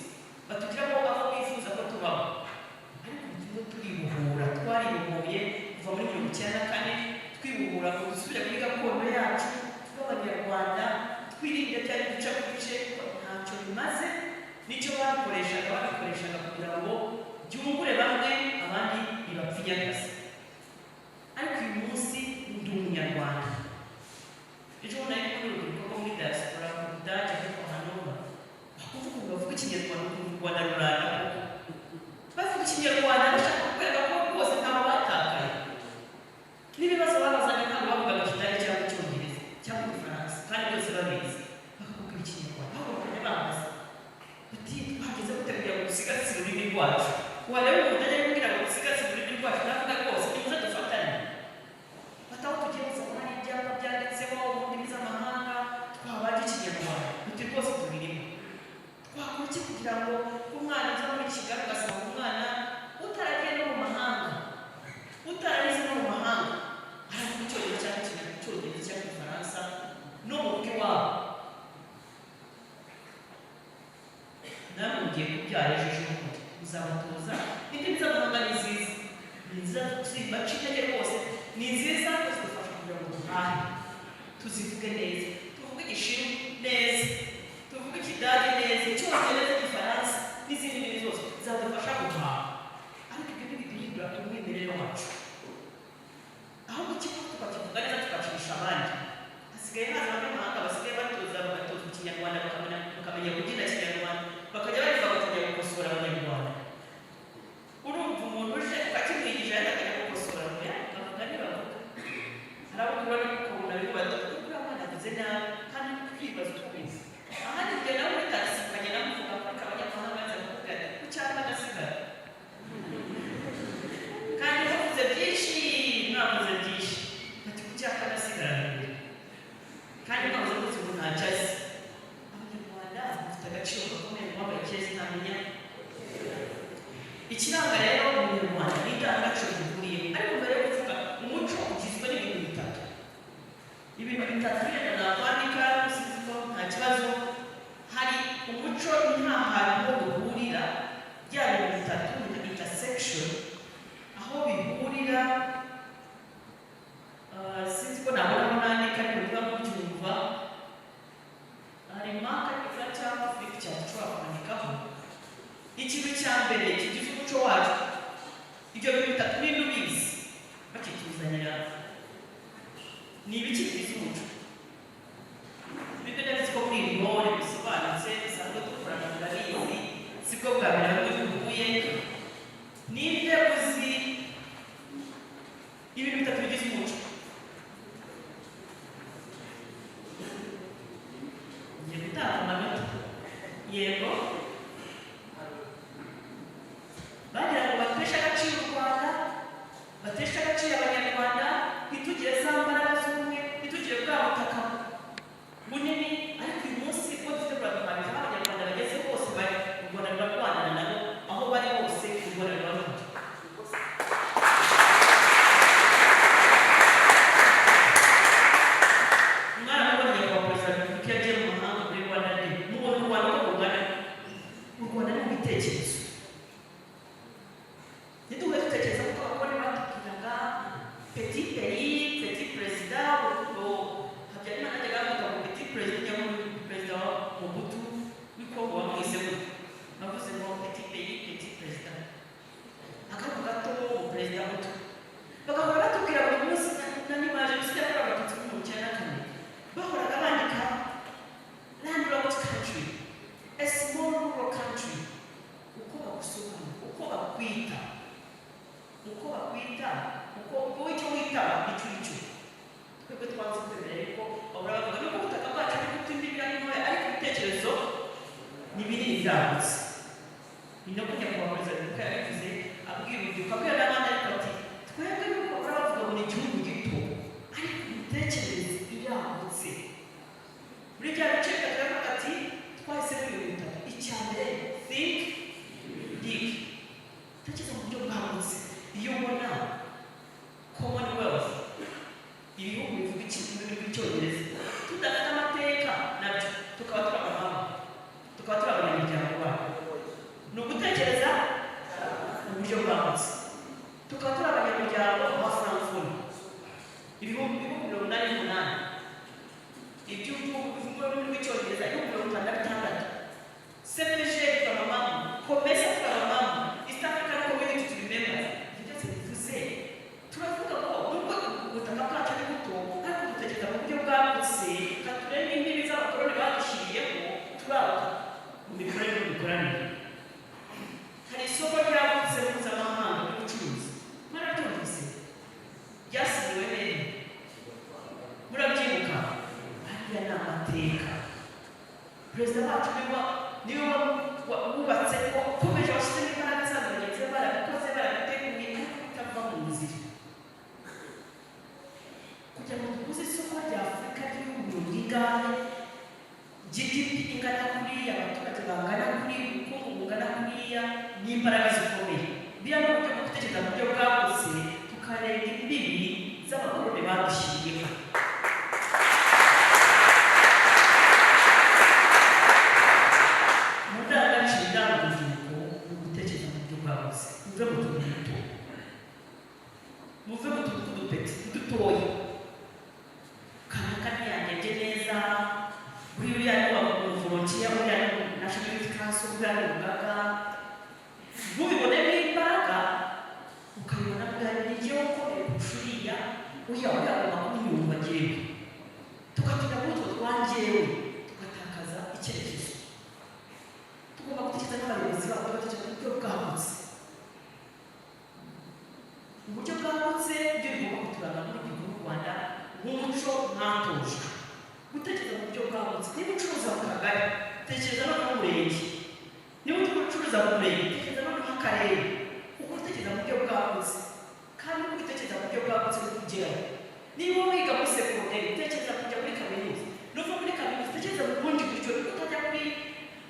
batugire aho bifuza ko tubaho. Ariko ubu turimo turibohora. Twaribohoye kuva muri 94, twibohora ngo dusubire kuri gakondo yacu, tube Abanyarwanda, twirinde bya duca ku bice. Ntacyo bimaze. Nicyo babikoreshaga kugira ngo byungure bamwe, abandi bibapfinyagaze. Ariko uyu munsi ndi Umunyarwanda. Ejo bundi nari kumwe n'urubyiruko rwo muri diaspora mu Budage, ahitwa Hannover. Bakuvuga ngo bavuga Ikinyarwanda, ukumva u Rwanda ruranda koko. Bavuga Ikinyarwanda bashaka kukwereka ko rwose ntaho batakaye. N'ibibazo babazaga, ntabwo bavugaga Ikidage cyangwa Icyongereza cyangwa Igifaransa, kandi byose babizi, bakakubwira Ikinyarwanda. Ahubwo bakajya bambaza bati: "Twageze gute kugira ngo dusigasire ururimi rwacu?" Wareba Umudage ari kugira ngo dusigasire ururimi rwacu, navuga rwose. Ni ibiki bigize umuco? Bibyo ndabizi ko muri iri hore bisobanutse, bisanzwe dukorana, murabizi, sibwo bwa mbere bamwe duhuye. Ninde uzi ibintu bitatu bigize umuco? Ngiye gutanga amanota. Yego, bagira ngo bateshe agaciro u Rwanda, bateshe agaciro Abanyarwanda, ntitugire za mbaraga z'ubumwe, ntitugire bwa butaka bunini. Ariko uyu munsi ubwo dufite buraduhagije, aho Abanyarwanda bageze hose bari, u Rwanda rurarwanana nabo. Aho bari hose u Rwanda ruba ruhari. Mwaramubonye nyakubahwa Perezida wa Repubulika yagiye mu mahanga muri Rwanda Day, mubona u Rwanda uko rungana. U Rwanda ni mu bitekerezo. Ntiduhe dutekereza kuko abakoloni batubwiraga petit pays, petit président. Ubwo Habyarimana yajyaga avuga ngo petit président, cyangwa perezida wa Mobutu w'i Kongo wamwise gutyo, avuze ngo petit pays, petit président, akago gato, umuperezida muto. Bagahora batubwira buri munsi na nyuma ya Jenoside yakorewe Abatutsi muri 94, bahoraga bandika landlocked country, a small rural country. Uko bagusobanura, uko bakwita, uko bakwita, uko wowe icyo witaba icyo uri cyo. Twebwe twanze kwemera, ariko bahora bavuga nuko ubutaka bwacu ari buto, imbibi ari ntoya, ariko ibitekerezo ni binini, byagutse. Ni nako nyakubahwa Perezida wa Repubulika yabivuze, abwira urubyiruko, abwira n'abandi, ariko ati twebwe nuko bahora bavuga ngo ni igihugu gito, ariko imitekerereze iragutse. Muri bya bice bitatu yavuga ati twahisemo ibintu bitatu. Icya mbere, think big, tekereza mu buryo bwagutse. Iyo ubona Commonwealth, ibihugu bivuga ururimi rw'Icyongereza, tudafite amateka nabyo, tukaba turi abahanga, tukaba turi abanyamuryango babo, ni ugutekereza mu buryo bwagutse. Tukaba turi abanyamuryango ba Francophonie, ibihugu 88 iby'ubu bivuga ururimi rw'Icyongereza, ibihugu 56, CEPGL tukabamamo, COMESA tukabamamo, East African Community turi members. Ibyo byose bivuze turavuga ko nubwo ubutaka bwacu ari buto, ariko dutekereza mu buryo bwagutse, katurebe n'imbibi z'abakoloni badushyiriyeho, turabuka mu mikorere n'imikoranire. Hari isoko ryagutse mpuzamahanga ry'ubucuruzi, mwarabyumvise, ryasinyiwe hehe? Murabyibuka? Ariya ni amateka. Perezida wacu niwe wubatse ko ukomeje, washyizemo imbaraga zabo, bagenzi be barabikoze, barabiteguye, ariko bitava mu nzira kugira ngo duhuze isoko rya Afurika ry'ibihugu mirongo ingahe, GDP ingana kuriya, abaturage bangana kuri, ubukungu bungana kuriya, n'imbaraga zikomeye. Biriya ni uburyo bwo gutekereza mu buryo bwagutse, tukarenga imbibi z'abakoloni badushyiriyeho. Mu ndangagaciro iranga urubyiruko ni ugutekereza mu buryo bwagutse. Muve mu tuntu duto, muve mu tuntu tw'udupeti dutoya. Kanaka ntiyandebye neza, buriya uriya ni wa volunteer, uriya ni National Youth Council, uriya ni urugaga, ntubibonemo imbaraga, ukabibona bwa ni jyewe ukomeye kurusha uriya, uriya uriya agomba kunyumva jyewe. Tugatinda muri utwo twa njyewe, tugatakaza icyerekezo. Tugomba gutekereza n'abayobozi babo, tugatekereza mu buryo bwagutse. Uburyo bwagutse byo bigomba kuturanga muri urubyiruko rw'u Rwanda nk'umuco mwatojwe gutekereza mu buryo bwagutse. Niba ucuruza mu kagari, tekereza no mu murenge. Niba uri gucuruza mu murenge, tekereza no mu karere. Uko utekereza mu buryo bwagutse, kandi uko utekereza mu buryo bwagutse uri kugeraho. Niba wiga muri segonderi, tekereza kujya muri kaminuza. Nuva muri kaminuza, tekereza mu bundi buryo, nubwo utajya muri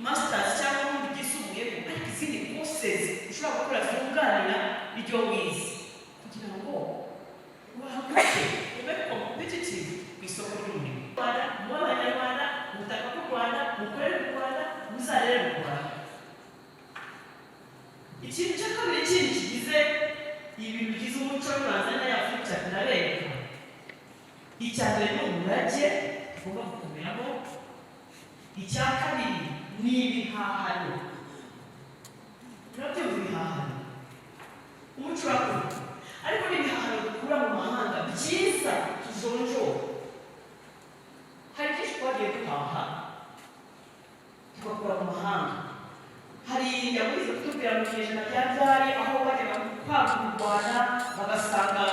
masters cyangwa ubundi bwisumbuyeho, ariko izindi courses ushobora gukora zunganira ibyo wize kugira ngo waguke, ube competitive ku isoko ry'umurimo. Rwanda, mube Abanyarwanda mu butaka bw'u Rwanda, mukorere mu Rwanda, muzarere mu Rwanda. Ikintu cya kabiri kindi kigize ibintu bigize umuco w'Ibanza ya Afurika ndabereka. Icya mbere ni umurage tugomba gukomeraho. Icya kabiri ni ibihahano. Turabyumva, ibihahano, umuco urakura, ariko n'ibihahano dukura mu mahanga. Byiza tujonjora. Hari byinshi twagiye duhaha tugakura mu mahanga. Hari yaguze kutubwira mu kinyejana bya byari aho bajyaga kwagura u Rwanda, bagasanga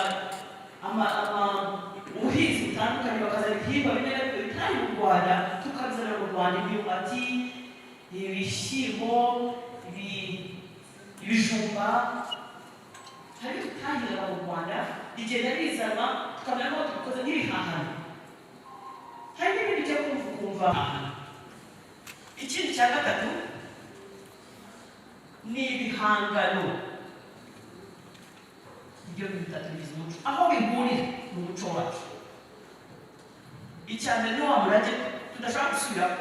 ubuhinzi butandukanye, bakazana ibihingwa bimwe na bimwe bitari mu Rwanda, tukabizana mu Rwanda: imyumbati, ibishyimbo, ibijumba. Hari ibyo tutahingaga mu Rwanda, bigenda bizanwa, tukamenya ko tubikoze nk'ibihahano. Hari n'ibindi byo kumva ukumva. Ikindi cya gatatu ni ibihangano. Ibyo bintu bitatu bigize umuco, aho bihurira mu muco wacu. Icya mbere ni wa murage tudashobora gusubiraho.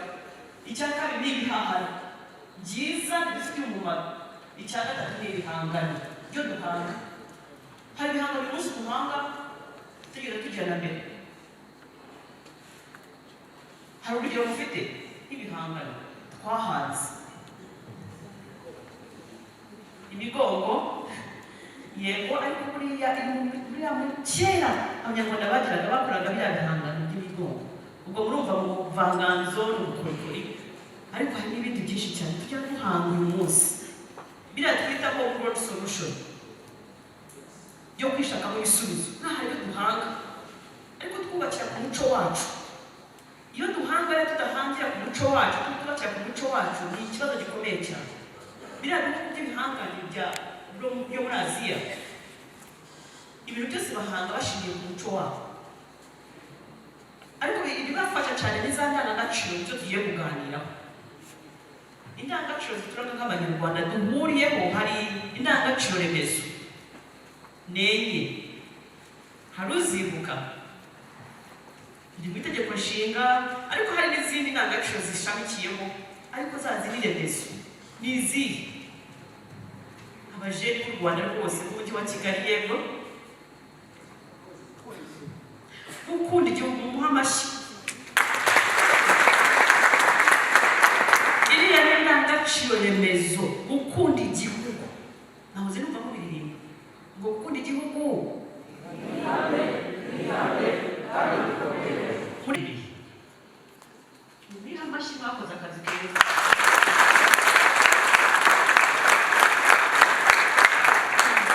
Icya kabiri ni ibihahano byiza bidufitiye umumaro. Icya gatatu ni ibihangano byo duhanga. Hari ibihangano uyu munsi duhanga tugenda tugira na mbere. Hari urugero mufite nk'ibihangano twahanze? Imigongo, yego, ariko buriya buriya muri kera Abanyarwanda bagiraga, bakoraga biriya bihangano by'imigongo. Ubwo murumva mu buvanganzo n'ubukorikori, ariko hari n'ibindi byinshi cyane tujya duhanga uyu munsi, biriya twita home grown solution byo kwishakamo ibisubizo. Nta hari ibyo duhanga ariko twubakira ku muco wacu. Iyo duhanga rero tudahangira ku muco wacu, tutubakira ku muco wacu, ni ikibazo gikomeye cyane. Biriya bihugu by'ibihangange byo muri Aziya, ibintu byose bahanga bashingiye ku muco wabo, ariko ibibafasha cyane ni za ndangagaciro, byo tugiye kuganiraho, indangagaciro zituranga nk'Abanyarwanda duhuriyeho. Hari indangagaciro remezo n'enye. Hari uzibuka? Iri mu Itegeko Nshinga, ariko hari n'izindi ndangagaciro zishamikiyeho, ariko za zindi remezo ni izihe? Abajeni b'u Rwanda rwose, b'Umujyi wa Kigali, yego. Gukunda igihugu, muha amashyi. Iriya ni indangagaciro remezo, gukunda igihugu. Nahoze numva mubiririmba ngo gukunda igihugu muri ibi. Mubihe amashyi, mwakoze akazi keza.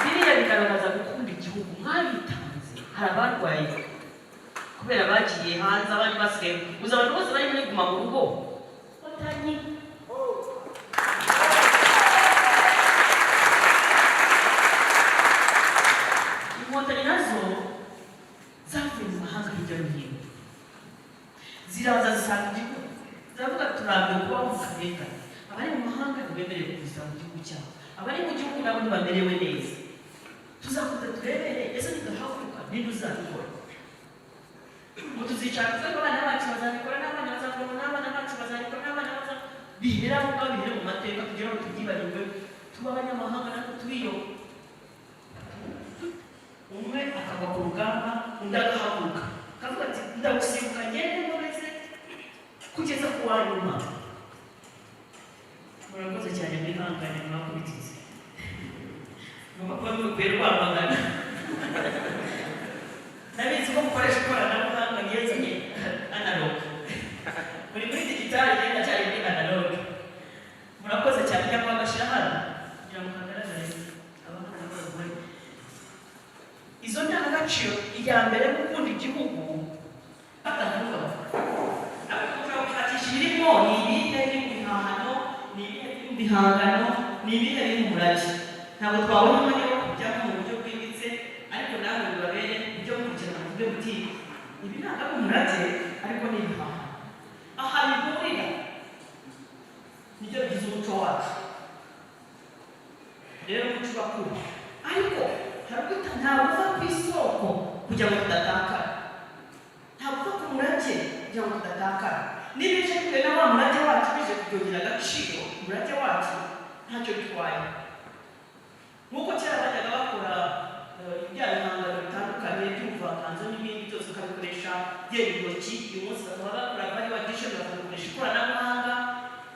Biriya bigaragaza gukunda igihugu. Mwabitanze, hari abarwaye kubera bagiye hanze, abandi basigaye. Uzi abantu bose bari muri guma mu rugo batanyi. Inkotanyi nazo zavuye mu mahanga hirya no hino, ziraza zisanga igihugu, ziravuga: "Turambiwe kubaho mu karengane. Abari mu mahanga ntibemerewe kuza mu gihugu cyabo, abari mu gihugu nabo ntibamerewe neza. Tuzakomeza turebere? Ese niduhaguruka, ninde uzabikora?" Ngo tuzicara twebwe, abana bacu bazabikora, n'abana bazabikora, n'abana bacu bazabikora, n'abana bazabikora, bihera aho ngaho, bihere mu mateka, kugira ngo tubyibagirwe, tuba abanyamahanga natwe tubiyo. Umwe akagwa ku rugamba, undi agahaguruka akavuga ati: "Ndagusimbuka, ngende nkomeze kugeza ku wa nyuma." Murakoze cyane, mwihangane, mwakubitize. Ngomba kuba mukwiye Rwamagana. Ndabizi ko mukoresha ikoranabuhanga, ngenzanye analogue. Muri digital, ngenda cyane muri analogue. Murakoze cyane. Cyangwa bagashyira hano kugira ngo hagaragare abana n'abagore. Izo ndangagaciro, iya mbere gukunda igihugu, gushakisha ibirimo: ni ibihe biri mu bihahano, ni ibihe biri mu bihangano, ni ibihe biri mu murage? Ntabwo twabona umwanya wo kujyamo mu buryo bwimbitse, ariko namwe bibabere ibyo mukurikirana, muvuge muti: "Ibi ntabwo ari umurage, ariko ni ibihahano." Aha bihurira nibyo bigize umuco wacu. Rero umuco urakura, ariko hari ubwo ntabwo uva ku isoko kugira ngo tudatakara, ntabwo uva ku murage kugira ngo tudatakara. Niba ije bitewe na wa murage wacu, bije kubyongera agaciro umurage wacu, ntacyo bitwaye. Nk'uko kera bajyaga bakora bya bihangano bitandukanye by'ubuvanganzo n'ibindi byose, bakabikoresha byera intoki, uyu munsi bakaba bakora value addition, bakabikoresha ikoranabuhanga.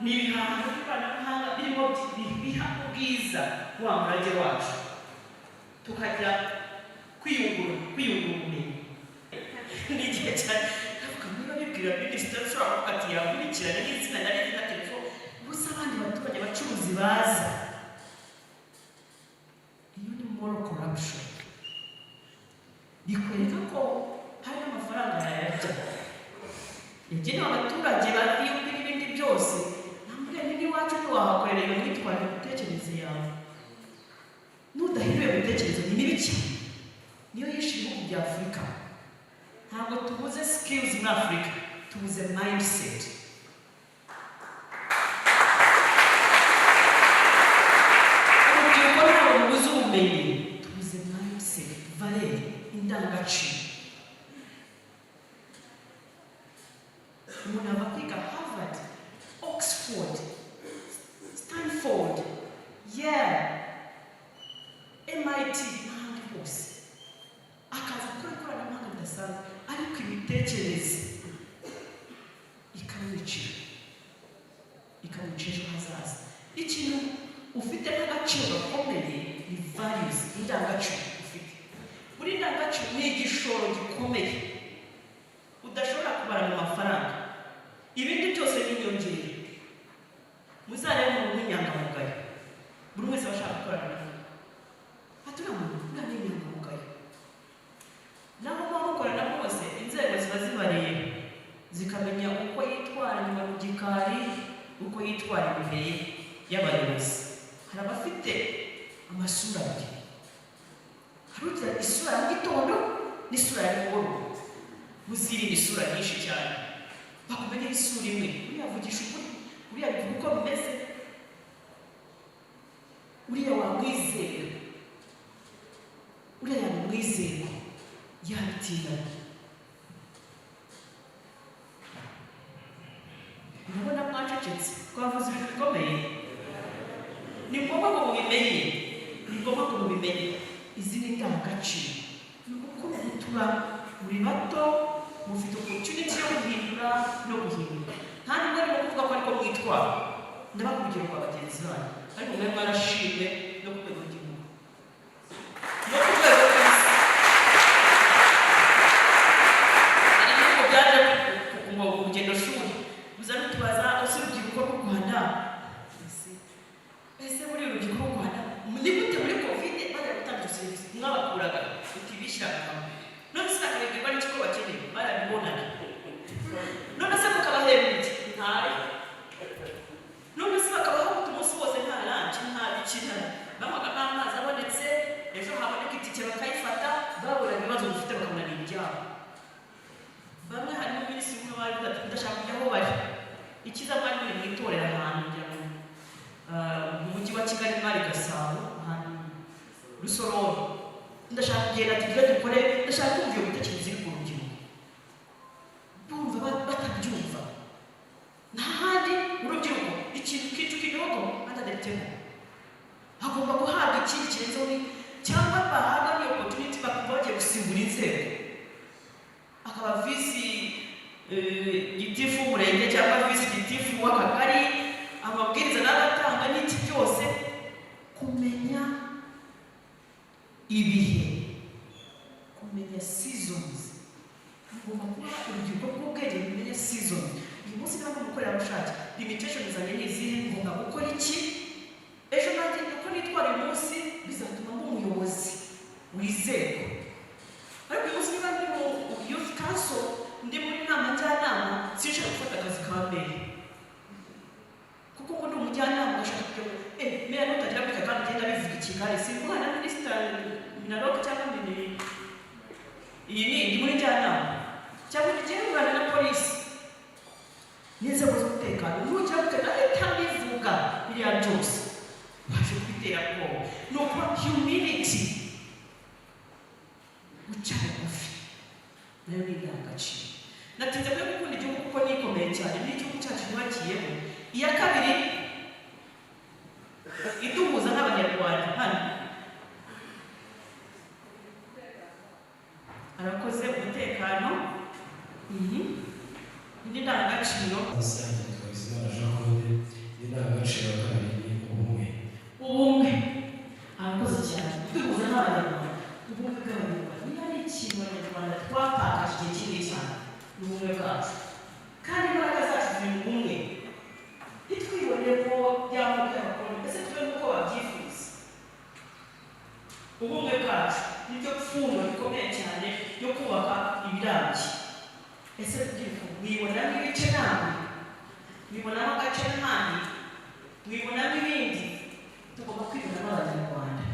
Ni ibihangano by'ikoranabuhanga birimo biha ubwiza wa murage wacu, tukagira kwiyungura ubumenyi. Ndatinya cyane. Ndavuga, niba bibwira minisitiri, ushobora kuvuga ati yakurikiranye n'izina nari na telefone gusa, abandi baturage, abacuruzi baza. Iyo ni moral corruption, bikwereka ko hari n'amafaranga yayarya yagenewe abaturage ba VUP n'ibindi byose. Ntabwo n'iwacu ntiwahakorera iyo myitwarire. Imitekerereze yawe nudahindura imitekerereze ni mibi cyane, niyo yishe ibihugu bya Afurika. Ntabwo tubuze skills muri Afurika, tubuze mindset. Urubyiruko ntabwo rubuze ubumenyi, tubuze mindset, valeur, indangagaciro. Umuntu ava kwiga Harvard, Oxford, Stanford, Yale, MIT n'ahandi hose, akaza gukora ikoranabuhanga ridasanzwe, ariko imitekerereze ikamwicira, ikamwica ejo hazaza. Ikintu ufite nk'agaciro gakomeye ni values, indangagaciro ufite. Buri ndangagaciro ni igishoro gikomeye udashobora kubara mu mafaranga. Ibindi byose ni inyongera. Muzarebe umuntu w'inyangamugayo, buri wese aba ashaka gukorana nawe. Ati uriya muntu, uriya ni inyangamugayo. Naho muba mukorana bose, inzego ziba zibareba, zikamenya uko yitwara inyuma mu gikari, uko yitwara imbere y'abayobozi. Hari abafite amasura abiri: hari ugira isura ya mu gitondo n'isura ya nimugoroba. Muzirinde isura nyinshi cyane, bakumenye isura imwe. Uriya avugisha ukuri, uriya bivuga uko bimeze, uriya wamwizera, uriya yamwizera, yabitindaga. Urabona mwacecetse, twavuze ibintu bikomeye. Ni ngombwa ngo mubimenye, ni ngombwa ngo mubimenye. Izi ni indangagaciro, ni ugukora gutura. Muri bato, mufite opportunity yo guhindura no guhinduka. Nta nubwo arimo kuvuga ko ariko mwitwara, ndabaha urugero rwa bagenzi banyu, ariko mwe mwarashimwe no ku rwego rw'igihugu no ku rwego rw'isi. Hari ibihugu byaje mu rugendo shuri, muza nutubaza ese urubyiruko rw'u Rwanda, ese muri urubyiruko rw'u Rwanda ni gute muri COVID bajya gutanga izo serivisi, mwabakuraga uti bishyiraga hamwe? None se bakabibwirwa n'iki ko bakeneye? Barabibonaga. None se mukabahemba iki? Ntayo. None se bakabaho umunsi wose, nta lunch, nta biki, nta banywaga n'amazi abonetse, ejo haboneka itike bakayifata. Babona ibibazo dufite, bakabona ni ibyabo. Bamwe, harimo minisitiri umwe waje ati ndashaka kujya aho bari. Ikiza mwari muri mu itorero ahantu, ngira ngo mu mujyi wa Kigali, mwari Gasabo, ahantu Rusororo. Ndashaka kugenda tugire dukore, ndashaka kumva iyo mitekerereze iri ku rubyiruko, bumva batabyumva. Nta handi urubyiruko ikintu kitu kidogo under the table, hagomba guhabwa ikindi kirenzeho, cyangwa bahabwa n'iyo opportunity bakumva bagiye gusimbura inzego, akaba visi gitifu w'umurenge cyangwa visi gitifu w'akagari, amabwiriza n'agatanga n'iki byose. Kumenya ibihe, kumenya seasons, mugomba kuba urubyiruko rw'ubwenge rumenya season. Uyu munsi niba ndi umukorerabushake, limitation zanjye ni izihe? Ngomba gukora iki ejo? Nanjye uko nitwara uyu munsi bizatuma mba umuyobozi wizerwa. Ariko uyu munsi niba ndi mu youth council, ndi muri nama njyanama, sinshaka gufata akazi ka mbere kuko ngo ndi umujyanama, ugashaka kugira ngo meya nutagira gutya kandi ugenda bivuga i Kigali, simvuga na minisita MINALOC cyangwa mini iyi ni ndi muri njyanama, cyangwa ngiye kurwana na polisi n'inzego z'umutekano, nugira gutya nahita mbivuga biriya byose baje kubitera bwoba. Ni ukuba humility, guca bugufi, nayo ni indangagaciro. Natinze kuri gukunda igihugu kuko nikomeye cyane n'igihugu cyacu ntibagiyemo. Iya kabiri iduhuza nk'Abanyarwanda hano, arakoze, umutekano. Indi ndangagaciro? Rusange, yitwa Bizimana Jean Claude. Indangagaciro ya kabiri ni ubumwe. Ubumwe, arakoze cyane. Duhuza n'Abanyarwanda, ubumwe bw'Abanyarwanda. Niba ari ikintu Abanyarwanda twatakaje igihe kinini cyane. ibirambye. Ese rubyiruko, mwibonamo ibice namwe? Mwibonamo agace n'ahandi? Mwibonamo ibindi? Tugomba kwibonamo Abanyarwanda.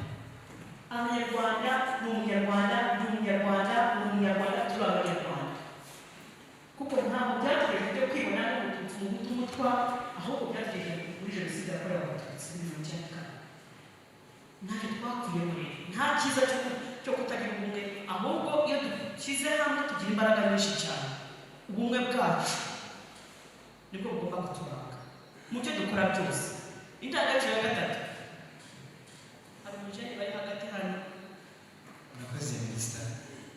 Abanyarwanda ni Umunyarwanda, ni Umunyarwanda, ni Umunyarwanda, turi Abanyarwanda, kuko ntabwo byatugejeje byo kwibona n'Umututsi, Umuhutu, Umutwa, ahubwo byatugejeje muri Jenoside yakorewe Abatutsi muri 94. Ntacyo twakuye muri, nta cyiza cyo kutagira ubumwe, ahubwo iyo dushyize hamwe tugira imbaraga nyinshi cyane. Ubumwe bwacu nibwo bugomba kuturanga mu byo dukora byose. Indangagaciro ya gatatu, hari umujene bari hagati hano. Murakoze, Minisita.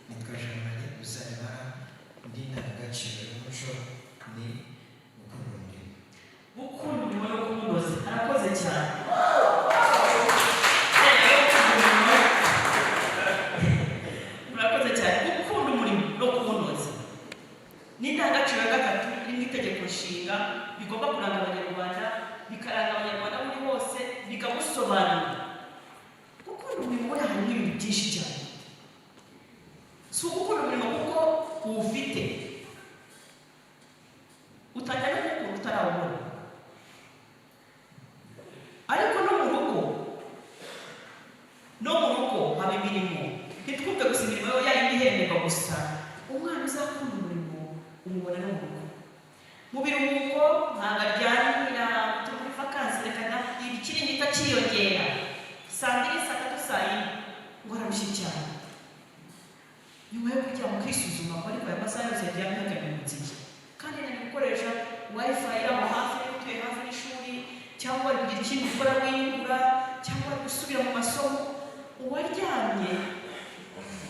Nitwa Jean Marie Uzaremara. Indi ndangagaciro y'umuco ni gukunda umurimo. Gukunda umurimo no kuwunoza. Arakoze cyane. Gukunda umurimo. Murakoze cyane. Gukunda umurimo no kuwunoza ni indangagaciro ya gatatu iri mu Itegeko Nshinga, bigomba kuranga Abanyarwanda, bikaranga Abanyarwanda muri bose, bikagusobanura. Gukunda umurimo buriya harimo ibintu byinshi cyane. Si ugukunda umurimo kuko uwufite, utangira no kuwukunda utarawubona. Ariko no mu rugo haba imirimo. Ntitwumve gusa imirimo yo yayindi ihemberwa gusa. Umwana uzakunda umurimo umubona no mu rugo, mu biruhuko ntabwo aryamira. Turi muri vakansi, reka da, ikiringiti cyiyongera saa 2, saa 3, saa 4, ngo ararushye cyane. Nyuma yo kuryama ukisuzuma ko ariko aya masaha yose yaryamye hagamije iki? Kandi nari gukoresha WiFi iri aho hafi, niba utuye hafi n'ishuri, cyangwa wari kugira ikindi ukora wiyungura, cyangwa wari gusubira mu masomo. Uwaryamye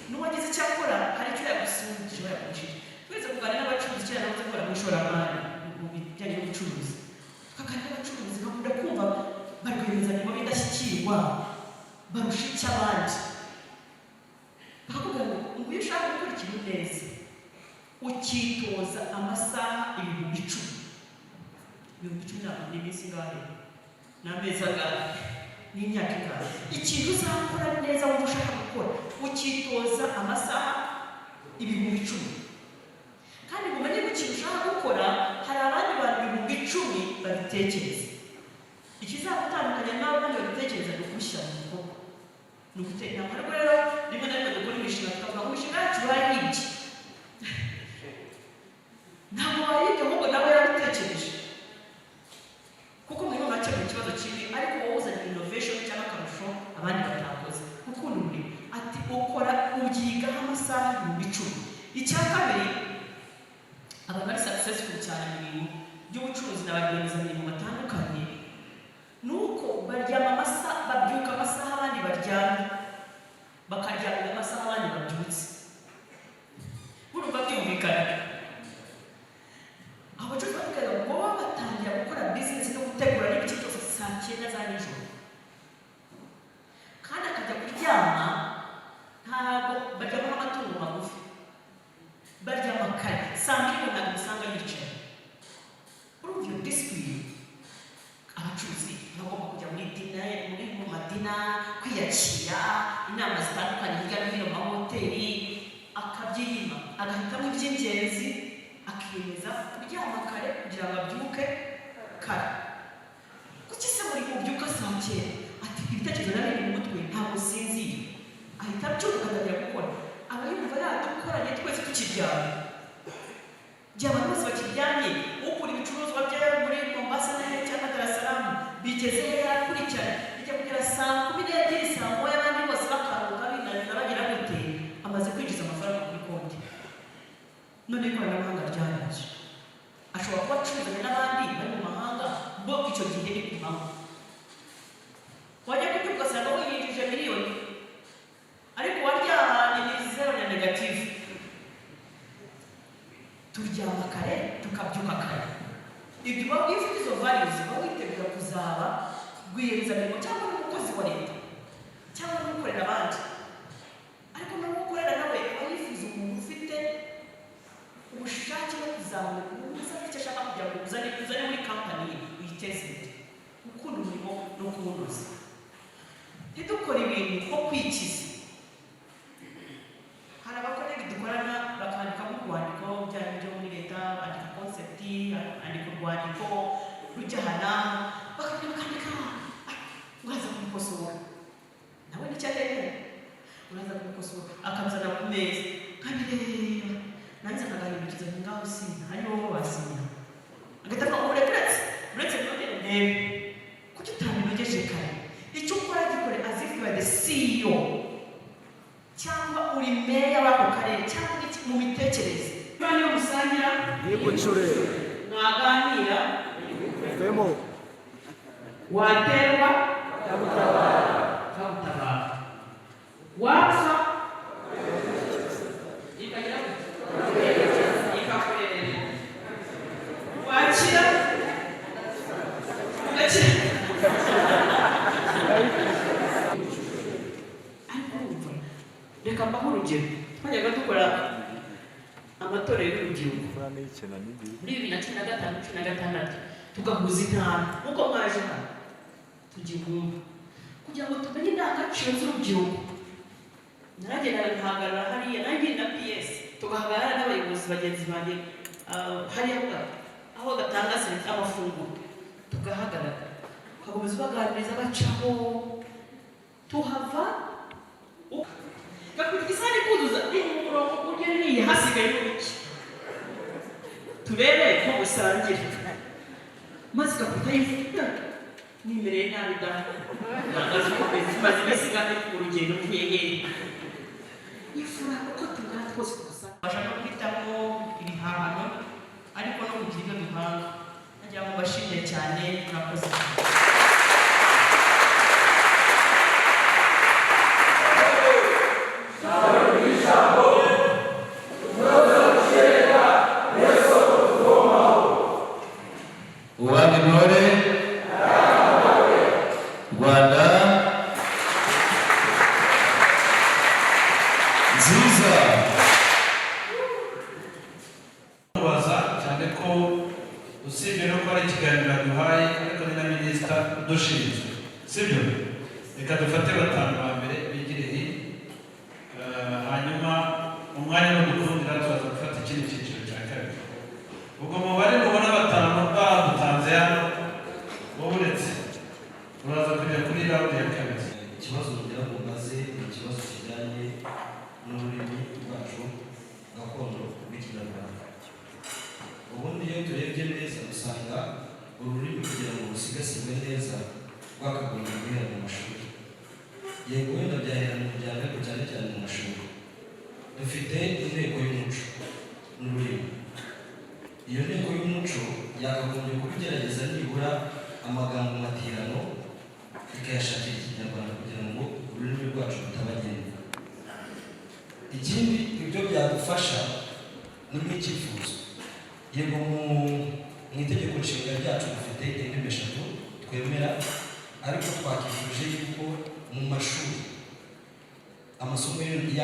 n'uwagize icyo akora hari icyo yagusumbije, yagucira. Twese kuganira n'abacuruzi, kera nahoze nkora mu ishoramari, mu bijyanye n'ubucuruzi, tukaganira n'abacuruzi, bakunda kumva ba rwiyemezamirimo b'indashyikirwa barusha icyo abandi. Bakakubwira ngo iyo ushaka gukora ikintu neza ukitoza amasaha 10,000. 10,000 ntabwo ni iminsi ingahe? Ni amezi angahe? Ni imyaka ingahe? Ikintu uzakora neza wumva ushaka gukora, ukitoza amasaha 10,000. Kandi mumenye ko ikintu ushaka gukora hari abandi bantu 10,000 babitekereza. Ikizagutandukanya n'abandi babitekereza ni ukubishyira mu bikorwa, ni ugutera. Ntabwo rero rimwe na rimwe dukora imishinga tukavuga ngo imishinga yacu barayibye. Ntabwo wayibye, ahubwo nawe yarabitekereje, kuko mwe murakemura ikibazo kimwe, ariko wowe uzanye innovation cyangwa akarusho abandi batakoze. Gukunda umurimo, ati ukora ubyigaho amasaha 10,000. Icya kabiri, abantu bari successful cyane mu bintu by'ubucuruzi na ba rwiyemezamirimo batandukanye, ni uko baryama amasaha, babyuka amasaha abandi baryamye, bakaryamira amasaha abandi babyutse. Urumva byumvikana? Abacuruzi bakubwira ngo baba batangira gukora business no gutegura n'ibice byose saa 9 za nijoro, kandi akajya kuryama. Ntabwo baryama nk'amatungo magufi, baryama kare. Saa 2 ngo ntabwo usanga yicaye. Urumva iyo discipline? Abacuruzi bagomba kujya muri dinner, muri mu ma dinner, kwiyakira, inama zitandukanye hirya no hino mu mahoteli, akabyiyima, agahitamo iby'ingenzi, akiyemeza kuryama kare kugira ngo abyuke kare. Kuki se muri ubyuka saa 9? Ati ibitekerezo nari biri mu mutwe, ntabwo sinzira. Ahita abyuka agatangira gukora, aba yumva yadukoranye twese tukiryamye. Igihe abantu bose bakiryamye, ukura ibicuruzwa bye muri Mombasa na cyangwa Dar es Salaam bigeze he, yarakurikirana, bijya kugera saa 12, saa 1, abandi bose bakaruhuka, binanira, bagira gute, amaze kwinjiza amafaranga kuri konti. None ikoranabuhanga ryaraje, ashobora kuba acuruzanya n'abandi bari mu mahanga bo icyo gihe ni ku manywa. Wajya kubyuka ugasanga wiyinjije miliyoni, ariko waryamye ni zero na négative. Turyama kare, tukabyuka kare. Ibyo uba iyo ufite izo values, uba witegura kuzaba rwiyemezamirimo cyangwa n'umukozi wa leta cyangwa n'ukorera abandi. Ariko n'uwo ukorera nawe aba yifuza umuntu ufite ubushake bwo kuzamura, umuntu uzi icyo ashaka kugira ngo uzane muri kampani ye, uyiteze imbere. Gukunda umurimo no kuwunoza. Ntidukore ibintu nko kwikiza. Hari aba colleague dukorana bakandika Urwandiko rujya aha n'aha, bakagenda bakandika. Ah, uraza kumukosora nawe nicyo ahereye, uraza kumukosora, akabizana ku meza, nkabireba nanjye akagahindukiza ngaho sinya, hanyuma wowe wasinya, agahita avuga ngo uretse uretse uretse nongere ndebe. Kuki utabinogeje kare? Icyo ukora gikore as if you are the CEO cyangwa uri meya w'ako karere cyangwa iki mu mitekerereze. Niba niyo musangira, Ntigucure. mwaganira, Vemo. waterwa kagutabara, wapfa ikagira gute? Ikakurerera. Wakira, ugakira. Ariko urumva, reka mbahe urugero. Twajyaga dukora amatorero y'urubyiruko muri 2015, 16, tugahuza intara nk'uko mwaje hano, tujya ibumba kugira ngo tumenye indangagaciro z'urubyiruko. Naragendaga nkahagarara hariya nanjye na PS, tugahagarara n'abayobozi bagenzi banjye, hariya aho batanga serivisi, amafunguro, tugahagarara, tugakomeza ubaganiriza, bacaho tuhava gakubita isahani kuzuza ni mu murongo urya ririya hasigaye n'uruki, turebe ko musangira, maze ugakubita yivuga nimereye nabi da, ntabwo azi uko meze, maze iminsi ingahe mu rugendo nkenyeye ifura uko tungana twose dusa. Tubasha no guhitamo ibihangano ariko no kugira ibyo duhanga. Nagira ngo mbashimire cyane, murakoze. Uwanga intore Rwanda nziza. Kubaza cyane ko usibye no kuba ari ikiganiro yaduhaye, ariko ni na minisita udushinzwe, sibyo? Reka dufate batanu ba mbere bigire hirya. Hanyuma umwanya n'udukundira turaza gufata ikindi cyiciro cya kabiri. Ubwo mubare mubona batanu badutanze hano, wowe uretse uraza kujya kuri round ya kabiri. Ikibazo ngira ngo mbaze ni ikibazo kijyanye n'ururimi rwacu gakondo rw'Ikinyarwanda. Ubundi iyo turebye neza usanga ururimi kugira ngo rusigasirwe neza rwakagombye guhera mu mashuri. Yego, wenda byahera mu muryango, ariko cyane cyane mu mashuri. Dufite inteko y'umuco n'ururimi. Iyo nteko y'umuco yakagombye kuba igerageza nibura amagambo matirano ikayashakira Ikinyarwanda kugira ngo ururimi rwacu rutabagenda. Ikindi ibyo byadufasha ni nk'icyifuzo. Yego, mu itegeko nshinga ryacu dufite indimi eshatu twemera, ariko twakifuje yuko mu mashuri amasomo yandi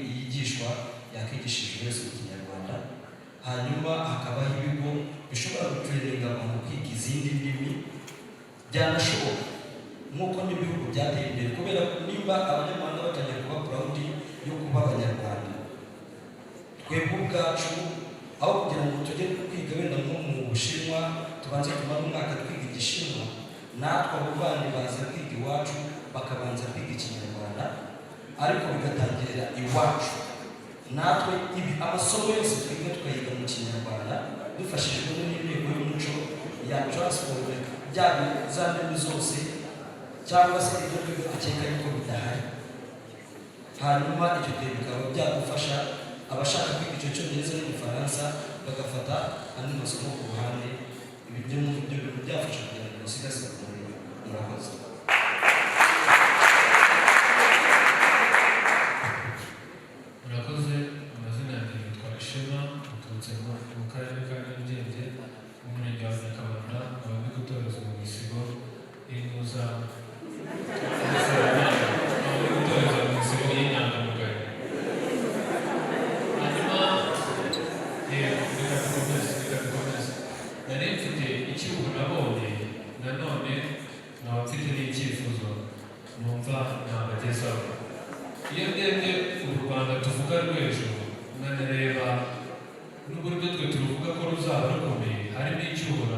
yigishwa yakigishijwe wese mu Kinyarwanda, hanyuma hakabaho ibigo bishobora gutraininga abantu kwiga izindi ndimi. Byanashoboka nk'uko n'ibihugu byateye imbere, kubera ko nimba abanyamahanga batangiye kuba proud yo kuba Abanyarwanda, twebwe ubwacu aho kugira ngo tujye kwiga wenda nko mu Bushinwa, tubanze tumare umwaka twiga Igishinwa, natwe abo bandi baza kwiga iwacu bakabanza kwiga Ikinyarwanda, ariko bigatangirira iwacu. Natwe ibi amasomo yose twiga tukayiga mu Kinyarwanda dufashijwe n'inteko y'umuco ya transform byaba za ndimi zose cyangwa se ibyo twiga dukeka yuko bidahari. Hanyuma icyo gihe bikaba byadufasha, abashaka kwiga icyo Cyongereza n'Igifaransa bagafata andi masomo ku ruhande. Ibi byo ibyo bintu byafasha kugira ngo dusigasire umurimo. Murakoze. Murakoze. Amazina yanjye yitwa Ishema, aturutse mu karere ka Nyarugenge, mu murenge wa Nyakabanda, nkaba ndi gutorezwa mu isibo y'Intuza, nkaba ndi gutorezwa mu isibo y'Inyangamugayo. Hanyuma yego, reka dukomeze, reka dukomeze. Nari mfite icyuho nabonye, nanone nkaba mfite n'icyifuzo numva nabagezaho. Iyo ndebye uru Rwanda tuvuga rw'ejo, nkanareba n'uburyo twe turuvuga ko ruzaba rukomeye, harimo icyuho.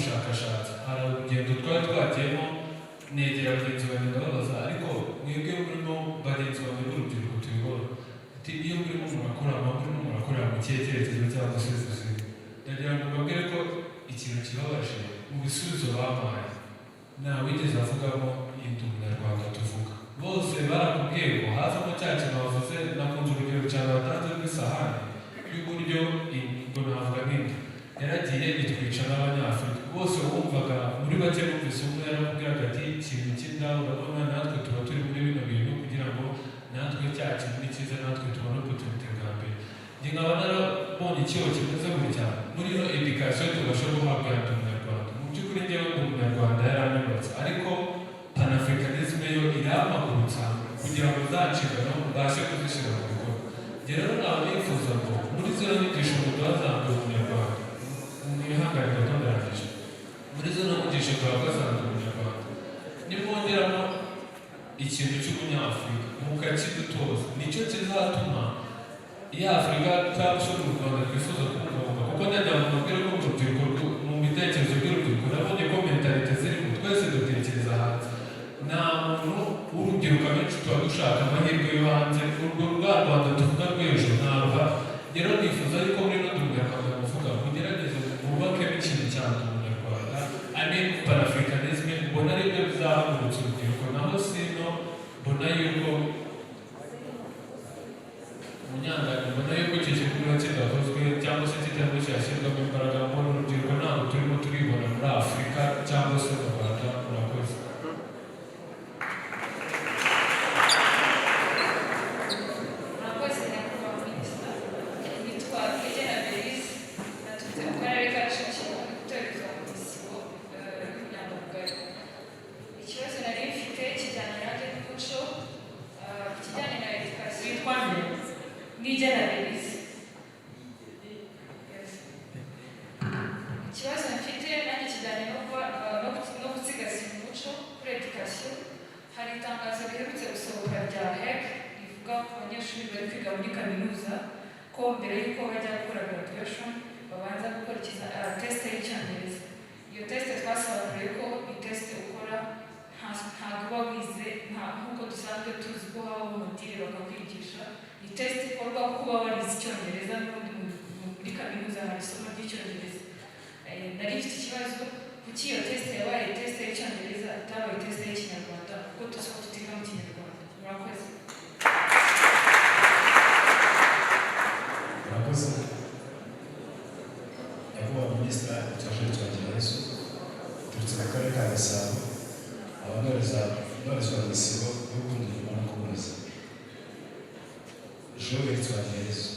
ubushakashatsi. Hari urugendo twari twagiyemo, negera bagenzi banjye ndababaza: "Ariko mwebwe murimo, bagenzi banjye b'urubyiruko tuyobora," ati, "iyo murimo murakora, muba murimo murakorera mu kihe cyerekezo cyangwa se vision?" Ndagira ngo mbabwire ko ikintu kibabaje, mu bisubizo bampaye nta wigeze avugamo iyi Ndi Umunyarwanda tuvuga. Bose barakubwiye ngo hazamo cya kintu bavuze. Nakunze urugero cyane batanze rw'isahani, y'uburyo ngo navuga nk'inda yaragiye itwica n'Abanyafurika bose. Wumvaga muri bake bumvise umwe yarakubwiraga ati: "Ikintu cy'inda, urabona natwe tuba turi muri bino bintu kugira ngo natwe cya kintu ni cyiza, natwe tubone opportunity bwa mbere." Njye nkaba narabonye ikigo kimeze gutya muri ino education tubasha guhabwa ya Ndi Umunyarwanda. Mu by'ukuri njyewe Ndi Umunyarwanda yaranyubatse, ariko panafricanisme yo irampagurutsa kugira ngo za nshingano mbashe kuzishyira mu bikorwa. Njye rero nkaba nifuza ngo muri zino nyigisho muduha za Ndi Umunyarwanda, mwihangane gato ndarangije, muri zino nyigisho duhabwa za Ndi Umunyarwanda, nimwongeramo ikintu cy'ubunyafurika mukakidutoza, nicyo kizatuma iyo Afurika cyangwa se mu Rwanda twifuza kubungabunga. Kuko ndagira ngo mbabwire ko mu rubyiruko, mu bitekerezo by'urubyiruko, nabonye ko mentalité zirimo, twese dutekereza hanze. Nta muntu w'urubyiruko, abenshi tuba dushaka amahirwe yo hanze. Urwo rwa Rwanda tuvuga rw'ejo ntabwo. Rero nifuza yuko muri ino Ndi Umunyarwanda muvuga, mugerageze mwubakemo ikintu cya Ndi Umunyarwanda, I mean panafricanisme. Mbona aribyo bizahagurutsa urubyiruko. Naho sino mbona yuko munyangano, mbona yuko icyo gikorwa kidakozwe cyangwa se kitarimo kirashyirwamo imbaraga, mbona urubyiruko ntabwo turimo turibona muri Afurika cyangwa se mu Rwanda. Murakoze. Murakoze, nyakubahwa minisita. Nitwa Kegena Berize, naturutse mu karere ka Kicukiro, ndi gutorezwa mu Isibo y'Inyangamugayo. Ikibazo nari mfite kijyanye nanjye n'umuco, ikijyanye na education. Witwa nde? Nigena Berize. Yes. Ikibazo mfite nanjye kijyanye no kuba no gusigasira umuco kuri education. Hari itangazo riherutse gusohoka rya HEC rivuga ku banyeshuri bari kwiga muri kaminuza ko mbere y'uko bajya gukora graduation babanza gukora test y'Icyongereza. Iyo test twasobanuriye ko ni test ukora ntabwo uba wize nk'uko dusanzwe tuzi ko habaho module bakakwigisha. Ni test ikorwa kuko uba warize Icyongereza n'ubundi muri kaminuza hari isomo ry'Icyongereza. Nari mfite ikibazo: kuki iyo test yabaye test y'Icyongereza, itabaye test y'Ikinyarwanda, kuko tuzi ko tutiga mu Kinyarwanda? Murakoze. Murakoze, nyakubahwa minisita. Twaje Twagirayezu, turutse mu karere ka Gasabo, abanoreza ntorezwa mu Isibo yo Gukunda Umurimo no Kunoza. Joel Twagirayezu.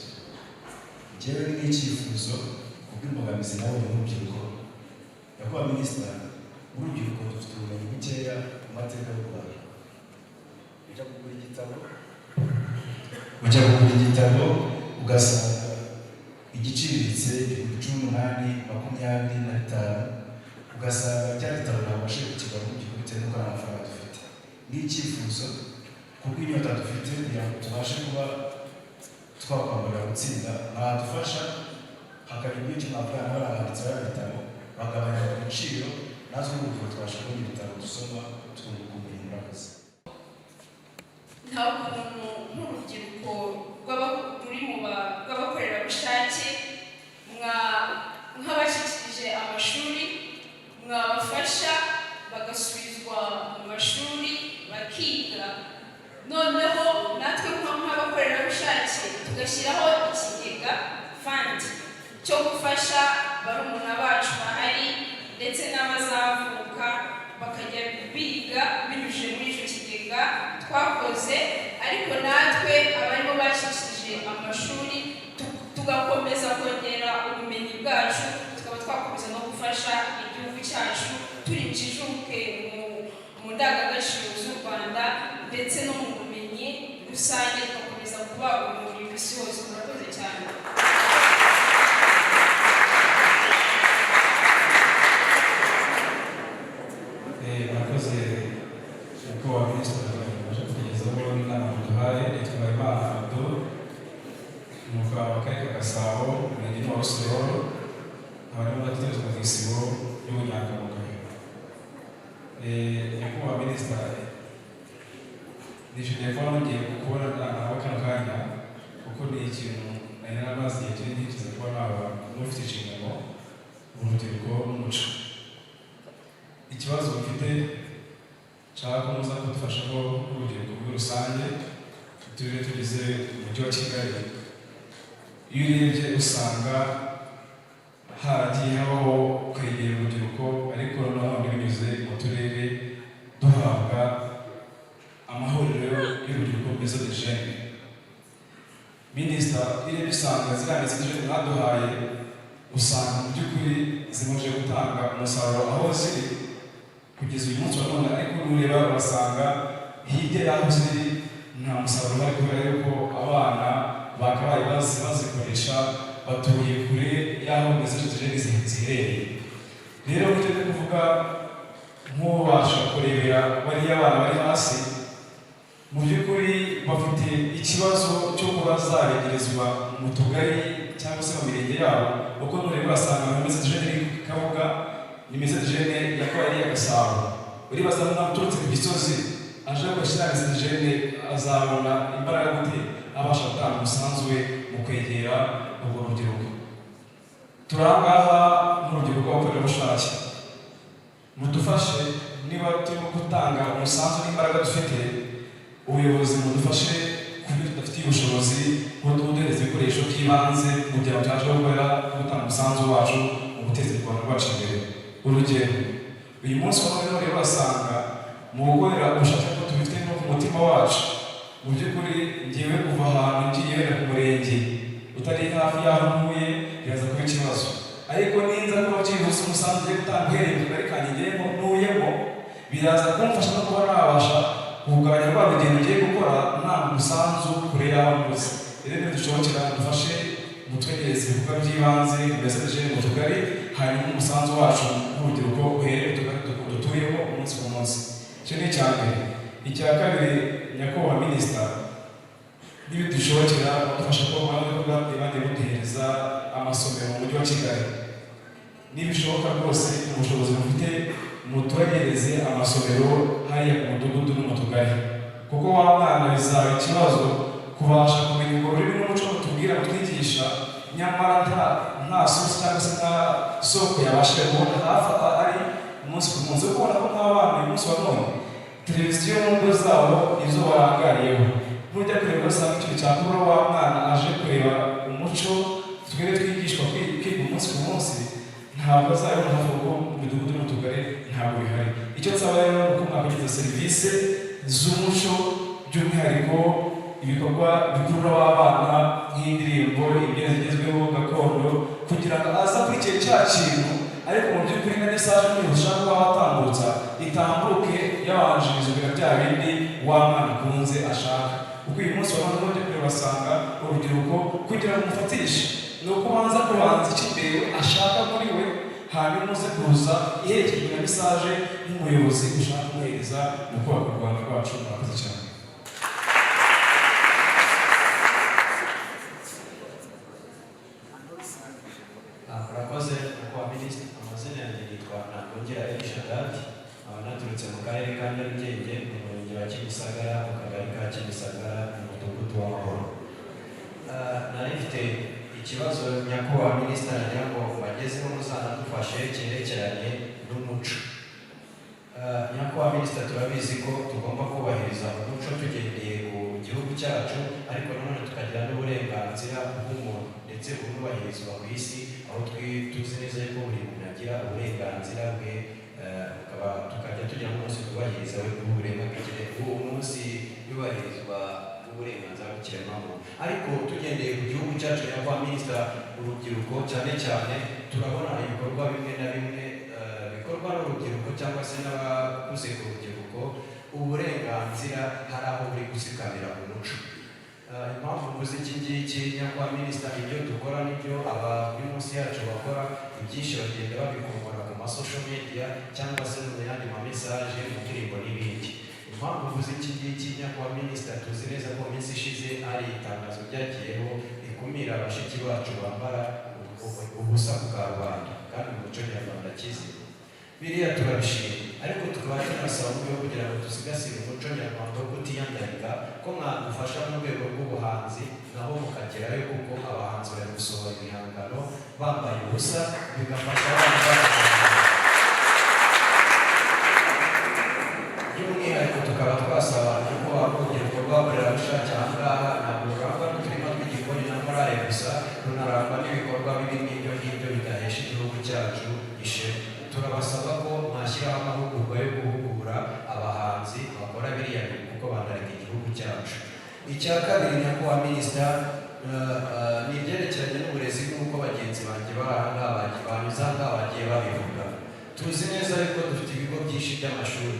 Njyewe ni nk'icyifuzo kubw'imbogamizi nabonye nk'urubyiruko. Nyakubahwa minisita, nk'urubyiruko dufite ubumenyi bukeya mu mateka y'u Rwanda. Ujya kugura igitabo ugasanga igiciriritse 18,000, 25,000, ugasanga cya gitabo ntabashe kukigura mu gihugu bitewe n'uko nta mafaranga dufite. Nk'icyifuzo, kubw'inyota dufite kugira ngo tubashe kuba twakwambarira gutsinda, mwadufasha hakaba ibyinshi mwavuga n'abari abanditsi b'ibitabo bagabanya ibiciro, natwe nk'urubyiruko tubasha kubona ibitabo dusoma twunguka ubumenyi. Murakoze. Nta kuntu nk'urubyiruko ruri mu rw'abakorerabushake nk'abacikirije amashuri mwabafasha bagasubizwa mu mashuri bakiga, noneho natwe nk'abakorerabushake tugashyiraho ikigega, fund, cyo gufasha barumuna bacu bahari ndetse n'abazavuka, bakajya biga binyujije muri icyo kigega twakoze, ariko natwe abarimo bacishije amashuri tugakomeza kongera ubumenyi bwacu, tukaba twakomeza no gufasha igihugu cyacu turi injijuke mu ndangagaciro z'u Rwanda ndetse no mu bumenyi rusange, tugakomeza kuba urumuri ku isi hose. Murakoze cyane. Murakoze, nyakubahwa minisitiri waje kutugezaho inama muduhaye. Nitwa Habimana Abdul, nuka mu karere ka Gasabo, umurenge wa Rusororo, nkaba ndimo ndatekerezwa mu Isibo. y'ubunyangamugayo. Nyakubahwa Minisita, nishimiye kuba nongeye kubona nawe kano kanya, kuko ni ikintu nari naramaze igihe kinini ntekereza kuba naba n'ufite inshingano mu rubyiruko n'umuco. Ikibazo mfite nshaka ko muza kudufashamo nk'urubyiruko muri rusange, uturere tugize umujyi wa Kigali, iyo urebye usanga haragiye habaho kwegera urubyiruko, ariko nanone binyuze mu turere duhabwa amahuriro y'urubyiruko, maison de jeunes. Minisita, iyo urebye usanga ziriya maison de jeunes mwaduhaye, usanga mu by'ukuri zimaze gutanga umusaruro aho ziri kugeza uyu munsi wa none, ariko nureba urasanga hirya y'aho ziri nta musaruro uhari, kubera yuko abana bakabaye bazikoresha batuye kure y'aho maison de jeunes ziherereye. Rero icyo ndi kuvuga, nk'ubasha kurebera bariya bana bari hasi, mu by'ukuri bafite ikibazo cyo kuba zaregerezwa mu tugari cyangwa se mu mirenge yabo, kuko nureba urasanga mu maison de jeunes iri ku Kabuga ni maison de jeunes yakabaye ari iya Gasabo. Uribaza umwana uturutse ku Gisozi aje gushyira maison de jeunes azabona imbaraga gute abasha gutanga umusanzu we mu kwegera urwo rubyiruko? Turi aha ngaha nk'urubyiruko rw'abakorerabushake, mudufashe. Niba turimo gutanga umusanzu n'imbaraga dufite, ubuyobozi mudufashe ku buryo tudafitiye ubushobozi bwo kuduhereza ibikoresho by'ibanze kugira ngo tubashe gukorera gutanga umusanzu wacu mu guteza u Rwanda rwacu imbere. Urugero, uyu munsi wa none rero urasanga mu gukorera ubushake ko tubifite no ku mutima wacu, mu by'ukuri ngiwe kuva ahantu ngiye wenda ku murenge utari hafi y'aho ntuye biraza kuba ikibazo, ariko ninza kuba byihuse umusanzu ugiye gutanga uhereye mu kagari kanjye ngiyemo ntuyemo, biraza kumfasha no kuba nabasha kugabanya rwa rugendo ngiye gukora ntanga umusanzu kure y'aho ntuze. Rero nidushobokera dufashe mutwegereze ibikorwa by'ibanze bimeze mu tugari, hanyuma umusanzu wacu nk'urubyiruko uhere mu tugari dutuyemo umunsi ku munsi. Icyo ni icya mbere. Icya kabiri, nyakubahwa Minisita, nibidushobokera badufasha ko bagiye muduhereza amasomero mu mujyi wa Kigali. Nibishoboka rwose, ubushobozi mufite, muturegereze amasomero hariya ku mudugudu no mu tugari, kuko wa mwana bizaba ikibazo kubasha kumenya urwo rurimi n'umuco mutubwira mutwigisha, nyamara nta source cyangwa se nta soko yabashije kubona hafi ari umunsi ku munsi. Kuko ubona ko nk'abana uyu munsi wa none televiziyo mu ngo zabo izo barangariyeho, nujya kureba usanga ikintu cyakurura wa mwana aje kureba umuco twebwe twigishwa kwiga umunsi ku munsi ntabwo azabibona hafi, kuko mu midugudu no mu tugari ntabwo bihari. Icyo nsaba rero ni uko mwakwegereza serivisi z'umuco, by'umwihariko ibikorwa bikurura w'abana nk'indirimbo, imbyino zigezweho gakondo, kugira ngo aze akurikiye cya kintu, ariko mu by'ukuri na message n'umuntu ushaka kuba watambutsa itambuke yabanjirijwe na bya bindi wa mwana akunze ashaka. Kuko uyu munsi wa none ujya kureba basanga urubyiruko kugira ngo umufatishe ni uko ubanza kubanza icy'imbere ashaka muri we, hanyuma uze kuza iherekejwe na message nk'umuyobozi ushaka kumuhereza mu kubaka u Rwanda rwacu. Murakoze cyane. Murakoze nyakubahwa Minisitiri. Amazina yanjye nitwa Ntagongera Elishadadi, nkaba naturutse mu karere ka Nyarugenge, mu murenge wa Kimisagara, mu kagari ka Kimisagara, mu mudugudu w'Amahoro. Nari mfite ikibazo nyakubahwa Minisitiri nagira ngo mbagezeho muzanadufashe cyerekeranye n'umuco. Nyakubahwa Minisitiri, turabizi ko tugomba kubahiriza umuco tugendeye ku gihugu cyacu, ariko nanone tukagira n'uburenganzira bw'umuntu ndetse bunubahirizwa ku isi, aho tuzi neza yuko buri muntu agira uburenganzira bwe, tukajya tugira n'umunsi twubahiriza uwo munsi yubahirizwa n'uburenganzira bw'ikiremwamuntu. Ariko tugendeye ku gihugu cyacu, nyakubahwa Minisitiri, urubyiruko cyane cyane turabona ibikorwa bimwe na bimwe bikorwa n'urubyiruko cyangwa se n'abakuze ku rubyiruko, uburenganzira hari aho buri gutsikamira umuco. Impamvu mvuze iki ngiki nyakubahwa Minisitiri, ibyo dukora n'ibyo abari munsi yacu bakora, ibyinshi bagenda babikomora ku ma social media cyangwa se mu yandi ma message, mu ndirimbo n'ibindi. Impamvu mvuze iki ngiki nyakubahwa Minisitiri, tuzi neza ko mu minsi ishize hari itangazo ryagiyeho rikumira bashiki bacu bambara ubusa ku karubanda, kandi mu muco nyarwanda kizima. Biriya turabishima, ariko tukaba tunasaba mu rwego kugira ngo dusigasire umuco nyarwanda wo kutiyandarika, ko mwadufasha mu rwego rw'ubuhanzi naho mukagerayo, kuko abahanzi bari gusohora ibihangano bambaye ubusa, bigafasha abana bacu. By'umwihariko tukaba twasaba ko urubyiruko rw'abakorerabushake aha ngaha ntabwo rurangwa n'uturima tw'igikoni na morale gusa, runarangwa n'ibikorwa bibi nk'ibyo ngibyo bidahesha igihugu cyacu ishema. Turabasaba ko mwashyiraho amahugurwa yo guhugura abahanzi bakora biriya bintu, kuko bandarika igihugu cyacu. Icya kabiri, nyakubahwa minisita, ni ibyerekeranye n'uburezi, nk'uko bagenzi banjye bari aha ngaha banyuze aha ngaha bagiye babivuga. Tuzi neza yuko dufite ibigo byinshi by'amashuri.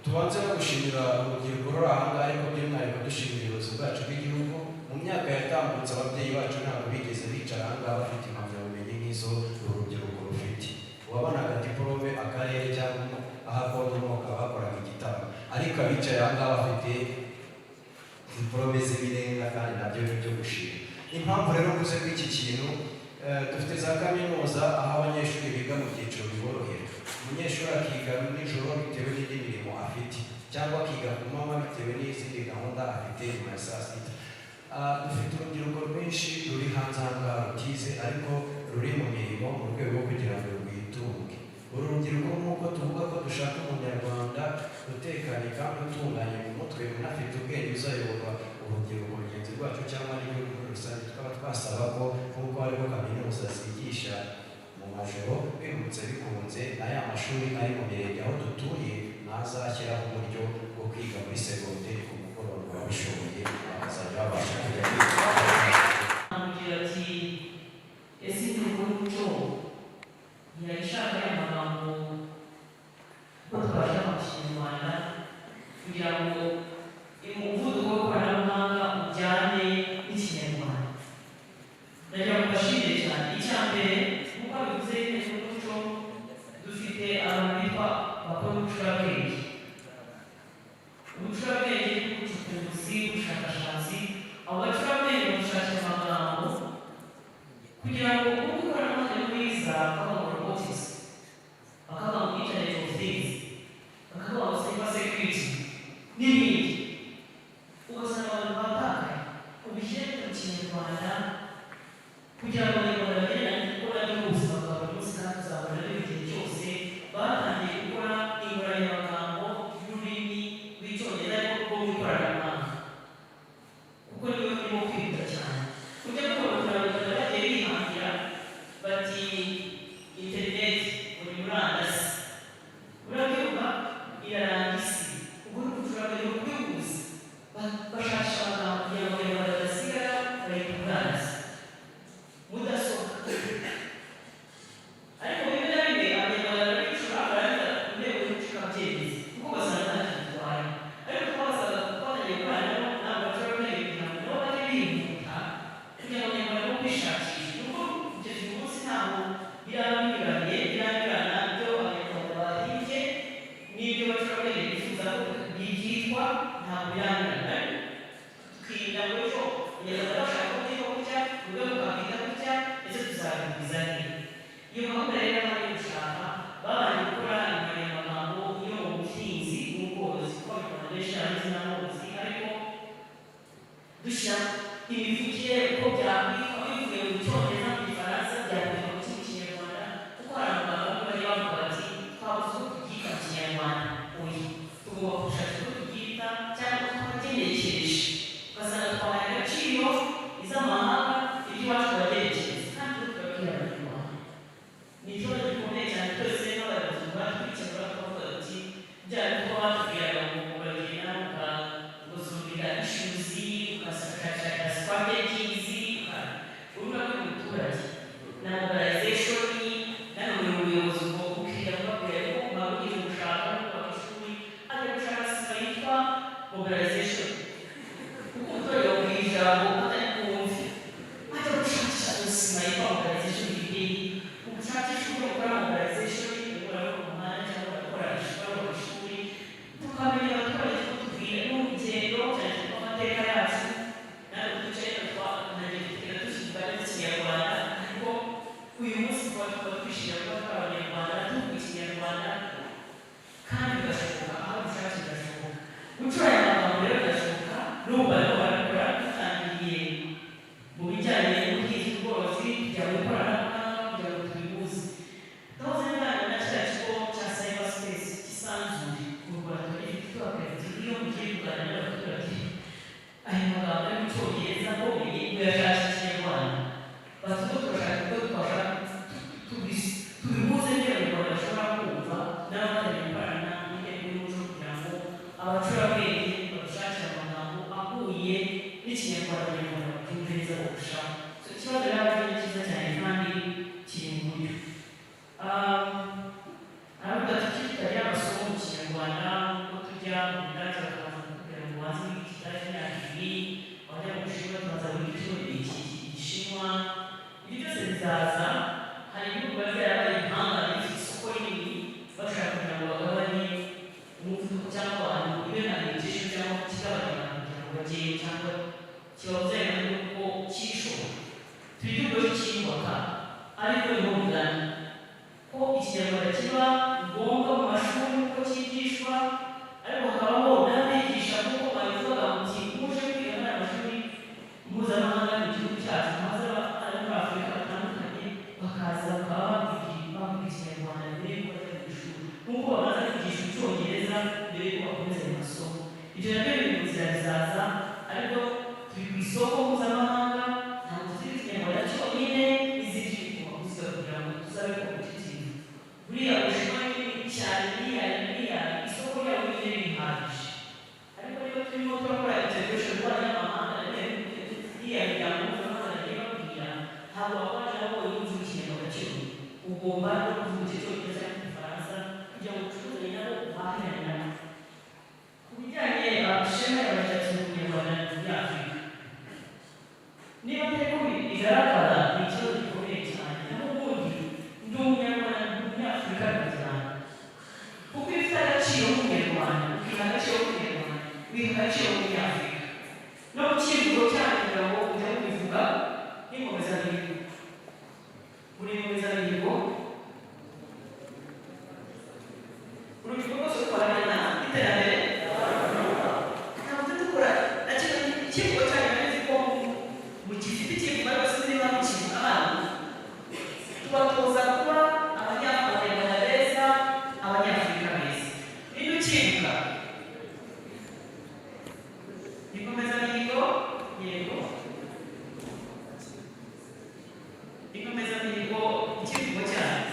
Tubanze no gushimira urubyiruko ruri aha ngaha, ariko by'umwihariko dushimira ubuyobozi bwacu bw'igihugu. Mu myaka yatambutse, ababyeyi bacu ntabwo bigeze bicara aha ngaha bafite impamyabumenyi nk'izo uru rubyiruko rufite. Wabonaga diporome akarere cyangwa aho akomoka bakoraga igitabo, ariko abicaye aha ngaha bafite diporome z'ibirenga, kandi nabyo ni ibyo gushima. Impamvu rero mvuze ko iki kintu, dufite za kaminuza aho abanyeshuri biga mu byiciro biborohera. Umunyeshuri akiga nijoro bitewe n'indi mirimo afite, cyangwa akiga ku manywa bitewe n'izindi gahunda afite nyuma ya saa sita. Dufite urubyiruko rwinshi ruri hanze aha ngaha rutize, ariko ruri mu mirimo mu rwego rwo kugira ngo rwitunge. Uru rubyiruko, nk'uko tuvuga ko dushaka umunyarwanda utekanye kandi utunganye mu mutwe, unafite ubwenge, uzayobora urubyiruko rugenzi rwacu cyangwa n'igihugu muri rusange, tukaba twasaba ko nk'uko hariho kaminuza zigisha mu majoro, biramutse bikunze n'aya mashuri ari mu mirenge aho dutuye ntazashyiraho uburyo bwo kwiga muri segonderi ku mugoroba, ababishoboye bakazajya babasha kujya kwiga. Amubwira ati: "Ese intego y'umuco ntiyayishaka ya magambo ko twabasha mu Kinyarwanda kugira ngo umuvuduko w'ikoranabuhanga ujyane n'Ikinyarwanda?" Ndagira ngo mbashimire cyane. Icya mbere, nk'uko bivuze, inteko y'umuco dufite abantu bitwa bakora ubucurabwenge. Ubucurabwenge n'ubucukumbuzi, ubushakashatsi. Abo bacurabwenge badushakira amagambo kugira ngo uko ikoranabuhanga riri riza, bakavuga ngo robotics, bakavuga ngo internet of things, bakavuga ngo cyber security n'ibindi, ugasanga abantu batakaye. Ubishyire mu Kinyarwanda kugira ngo Abanyarwanda bagendane, kuko nabyo mu buzima bwa buri munsi kandi tuzahora nabyo igihe cyose. Batangiye gukora inkoranyamagambo y'ururimi rw'Icyongereza, ariko rwo mu ikoranabuhanga, kuko niyo irimo kwihuta cyane. Ujya kubona Abanyarwanda bagiye bihangira bati interineti muri murandasi, urabyumva, iraranga isi. Ubwo ni ubucurabwenge bwo kubihuza. Bashakisha amagambo kugira ngo Abanyarwanda badasigara, bayita murandasi, mudasobwa. Ariko bimwe na bimwe Abanyarwanda barabicura, barangiza inteko y'umuco ikabyemeza, kuko basanga ntacyo bitwaye. Ariko twabasaga twatangiye gukorana nabo ntabwo bacurabwenge kugira ngo nabo bajye bihuta, kugira ngo Abanyarwanda bo kwishakisha, kuko kugeza uyu munsi ntabwo biraba binyuranye, biranyurana ibyo Abanyarwanda bahimbye n'ibyo bacurabwenge bifuza ko byitwa, ntabwo biranyurana. Ariko tukirinda ngo ejo Abanyarwanda bashaka ko byitwa gutya, urwego rwakwita gutya, ndetse tuzabihuriza hehe? Iyo gahunda rero yo gushaka, babanje gukora inkoranyamagambo yo mu buhinzi n'ubworozi, kuko Abanyarwanda benshi abahinzi n'aborozi, ariko dushyira imivugire uko byakwitwa bivuye mu Cyongereza, mu Gifaransa, byakwitwa mu kindi Kinyarwanda, kuko hari amagambo amwe bajya bavuga bati twabuze uko tubyita mu Kinyarwanda. Oya, tugomba gushaka uko tubyita cyangwa twagenekereje, ugasanga twahaye agaciro iz'amahanga, iby'iwacu turagenekereza kandi twe turabwira Abanyarwanda. Ni ikibazo gikomeye cyane. Twese n'abayobozi batwikemura, tukavuga tuti bya bindi batubwiraga ngo muragenda mugasolvinga issues, ukashakashaka strategies, urumva ko umuturage na mobilization nawe buri muyobozi ngo ukirinda kubabwira ko mwaba ugiye gushaka no kubaka ishuri, ajya gushaka sima yitwa mobilization, kuko umuturage wabwiye ijambo atari bwumve, ajya gushakisha sima yitwa mobilization iri ugushakisha uburyo bukora mobilization, ukora mu muhanda cyangwa ugakora ishuri, tukamenya abaturage ko tubwira n'urugendo cyane cyane ko amateka yacu natwe duce twatangiye kugenda dushyirwa neza Ikinyarwanda, ariko uyu munsi tuba twishimira kuba turi Abanyarwanda, tuvuga Ikinyarwanda. N'ikinyarwanda Abanyarwanda babyumve neza kurushaho. So, ikibazo rero ni cyiza cyane kandi kiri mu buryo. Aravuga ati kuki tutagira amasomo mu Kinyarwanda, ko tujya mu Budage bakabanza kutubwira ngo ubanze wige Ikidage imyaka 2, wajya mu Bushinwa tubanza wiga Igishinwa. Ibyo byose bizaza. Hari ibihugu biba byarabaye impanga, bifite isoko rinini, bashaka kugira ngo bagabanye umuvuduko cyangwa abantu ibe nka limitation cyangwa kigabanya abantu kugira ngo bajyeyo cyangwa kibabuza amahirwe, kuko cyishobora. Turi igihugu rero cyiyubaka, ariko niho bigana ko Ikinyarwanda kiba ngombwa mu mashuri uko cyigishwa, ariko hakabaho n'abigisha, nk'uko babivugaga muti muje kwiga muri aya mashuri mpuzamahanga mu gihugu cyacu, haza abana muri Afurika batandukanye, bakaza bakaba bakwiga Ikinyarwanda mbere y'uko bajya ku ishuri, nk'uko babanza kwigisha Icyongereza mbere y'uko bakomeza ayo masomo. Ibyo nabyo biri mu nzira, bizaza, ariko turi ku isoko mpuzamahanga, ntabwo tuzi Ikinyarwanda cyonyine, n'izindi tugomba kuziga kugira ngo tuzabe competitive. Buriya Ubushinwa ni nini cyane, miliyari miliyari, isoko ryabo ni rihagije, ariko niba turimo turakora integration rw'abanyamahanga, iriya miryango mpuzamahanga nagiye babwira, ntabwo wakora nabo wenyine uvuga Ikinyarwanda cyonyine, ugomba no kuvuga Icyongereza cyangwa Igifaransa kugira ngo ucuruzanye nabo, uhahirane nabo. Ku bijyanye, Shema yabaje ati Umunyarwanda ni Umunyafurika niba atari ko bigaragara, ni ikibazo gikomeye cyane. Naho ubundi ndi Umunyarwanda, ndi Umunyafurika, birajyana, kuko iyo ufite agaciro nk'Umunyarwanda, ukiha agaciro nk'Umunyarwanda, wiha agaciro nk'Umunyafurika. No mu cyivugo cyanyu kugira ngo ujye mubivuga nk'inkomezamihigo, buri nkomezamihigo urubyiruko rwose rukorana n'iterambere. Ntabwo tujya dukora na kimwe. Icyivugo cyanyu nari ko mugifite icyivugo, ariko sinzi niba mukivuga hano. Tubatoza kuba Abanyarwanda beza, Abanyafurika beza. Niba ukibuka inkomezamihigo, yego, inkomezamihigo, icyivugo cyanyu.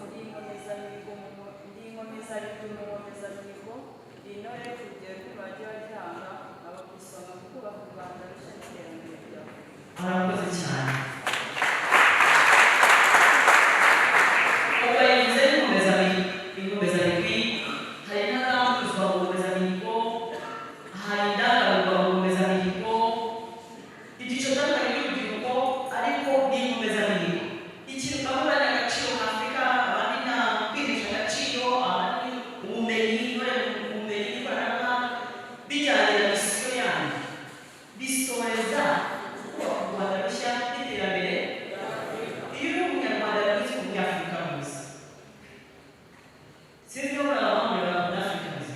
Ndi inkomezamihigo ndi inkomezabigwi mu nkomezamihigo, ndi intore ku rugero rw'umurage wa Gihanga, nkaba ku isonga mu kubaka u Rwanda rushya n'iterambere rya Afurika. Murakoze cyane. Ubwo yavuze inkomezabigwi, hari n'abambuzwa mu nkomezamihigo, hari indangamirwa mu nkomezamihigo, ibyiciro bitandukanye by'urubyiruko, ariko ni inkomezamihigo. Ikintu bamwe bari agaciro ka Afurika, abandi nta kwihesha agaciro, abandi ubumenyi, ubumenyi n'ikoranabuhanga, bijyanye na misiyo yanyu, bisoreza kubaka u Rwanda rushya n'iterambere. Iyo uri Umunyarwanda mwiza, Umunyafurika mwiza, sinzi niba muri abahanga Abanyafurika mwiza,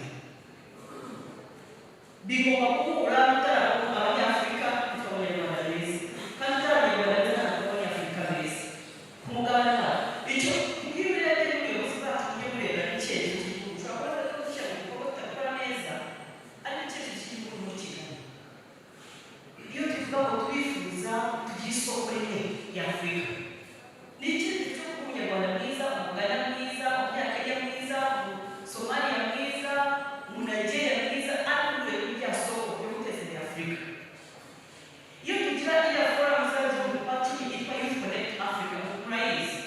bigomba guhura. Tutarabona Abanyafurika, tukaba Abanyarwanda beza, kandi tutari Abanyarwanda beza ntabwo tuba Abanyafurika beza ku mugabane wacu. Icyo iyo urebye n'ubuyobozi bwacu, mujye mureba icyerekezo cy'igihugu. Ushobora kuba turi gushyira mu bikorwa tutabikora neza, ariko icyerekezo cy'igihugu ni kigana. Iyo tuvuga ngo twifuza tugire isoko rimwe ya Afurika, ni icyerekezo cyo kuba Umunyarwanda mwiza, Umugana mwiza, Umunyakenya mwiza, Umusomaliya mwiza, Umunigeria mwiza, ariko ureba rya soko ryo guteza imbere Afurika. Iyo tugira iriya forum izajya mu kwa 10 yitwa Youth Connect Africa, murayizi,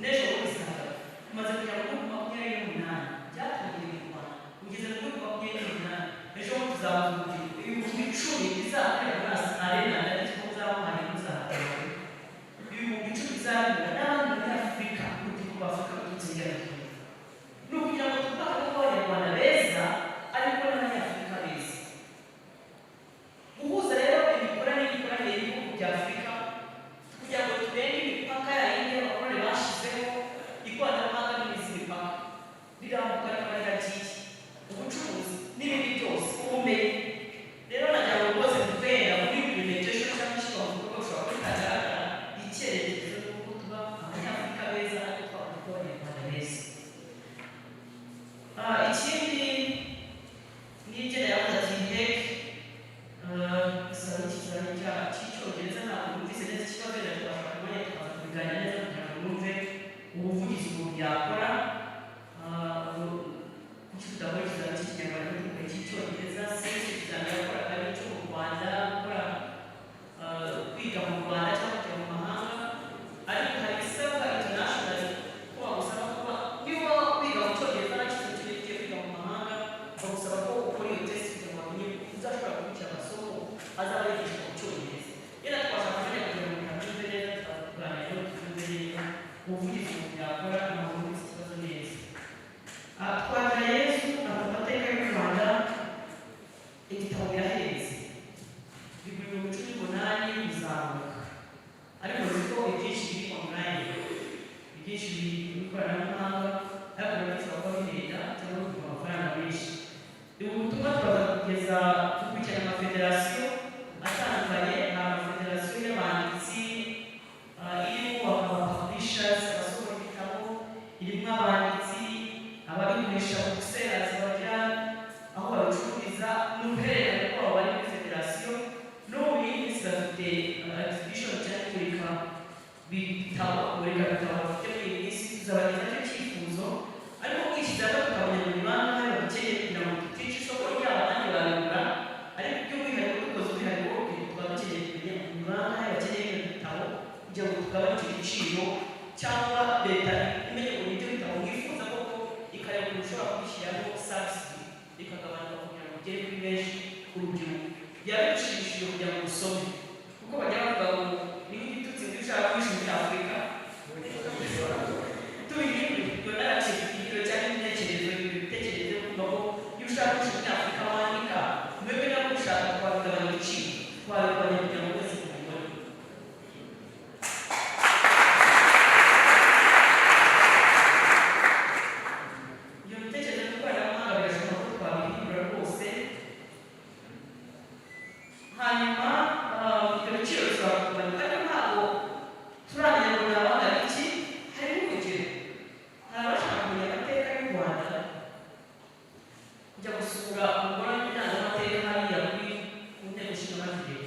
n'ejo bundi isanga tumaze kugera mu bihugu 28 byatangiriye mu Rwanda, ugeze mu bihugu 28, ejo bundi tuzahuza urubyiruko 10,000 bizakorera muri arena, ndabizi ko muzaba muhari, muzahagarara. 10,000 bizahura n'abandi muri Afurika, urubyiruko rwa Afurika ruturutse hirya no hino, ni ukugira ngo twubake kuba Abanyarwanda beza ariko n'Abanyafurika beza. Guhuza rero imikoranire n'imikoranire y'ibihugu bya Afurika kugira ngo turenge imipaka yindi y'abakoroni bashyizeho, ikoranabuhanga n'imizi, imipaka rirambuka rikaba riragiye, ubucuruzi n'ibindi byose, ubumenyi. Rero nagira ngo rwose guhera muri implementation cyangwa ishyirwa mu bikorwa bishobora kuba bitagaragara, icyerekezo ni uko tuba Abanyafurika beza ariko twaba kuba Abanyarwanda beza. Ikindi n'ibyo yavuze ati HEC isaba ikizamini cy'Icyongereza, ntabwo numvise neza ikibazo, wenda twashaka umwanya tukaza kubiganira neza kugira ngo numve ubuvugizi umuntu yakora. Kuki tudakora ikizamini cy'Ikinyarwanda n'ikizamini cy'Icyongereza? Sinzi ikizamini yakoraga n'icyo mu Rwanda. Ubutumwa turaza kugeza dukurikirana amafederasiyo atandukanye, hari amafederasiyo y'abanditsi, irimo aba publishers, abasohora ibitabo, irimo abanditsi, ababigurisha, booksellers, bagira aho babicururiza, n'uruhererekane rwabo bari muri federasiyo. No mu yindi minsi bafite exhibition cyangwa imurika bitabo, imurika bitabo bafite muri iyi minsi, tuzabagezaho icyo cyifuzo. Ariko kwishyize hamwe tukamenya ngo ni bangahe babikeneye kugira ngo tutica isoko ryabo, abandi babigura, ariko by'umwihariko dukoze umwihariko w'urubyiruko, tuba dukeneye kumenya ni bangahe bakeneye bino bitabo kugira ngo tugabanye icyo giciro, cyangwa leta imenye ngo nibyo bitabo mwifuza koko, ikareba ukuntu ushobora kubishyiraho subsidy ikagabanuka kugira ngo ugere kuri benshi. Urubyiruko byaba bishimishije kugira ngo usome, kuko bajya bavuga ngo ni nk'igitutsi ngo iyo ushaka kwisha Umunyafurika tubihindure iyo narrative, ihindure cyangwa imitekerereze, ibitekerezo yo kumva ko iyo ushaka kwisha Umunyafurika wandika. Mwebwe nabo ushaka twabigabanya ibiciro, twabigabanya kugira ngo wese mubibone. Iyo mitekerereze y'ikoranabuhanga birashoboka ko twabihindura rwose. Hanyuma ibyo biciro bishobora kugabanuka, ariko ntabwo turamenya ngo ni abangana iki. Harimo urugero, hari abashaka kumenya amateka y'u Rwanda, kujya gusura umugore w'indangamateka hariya kuri ku Nteko Ishinga Amategeko.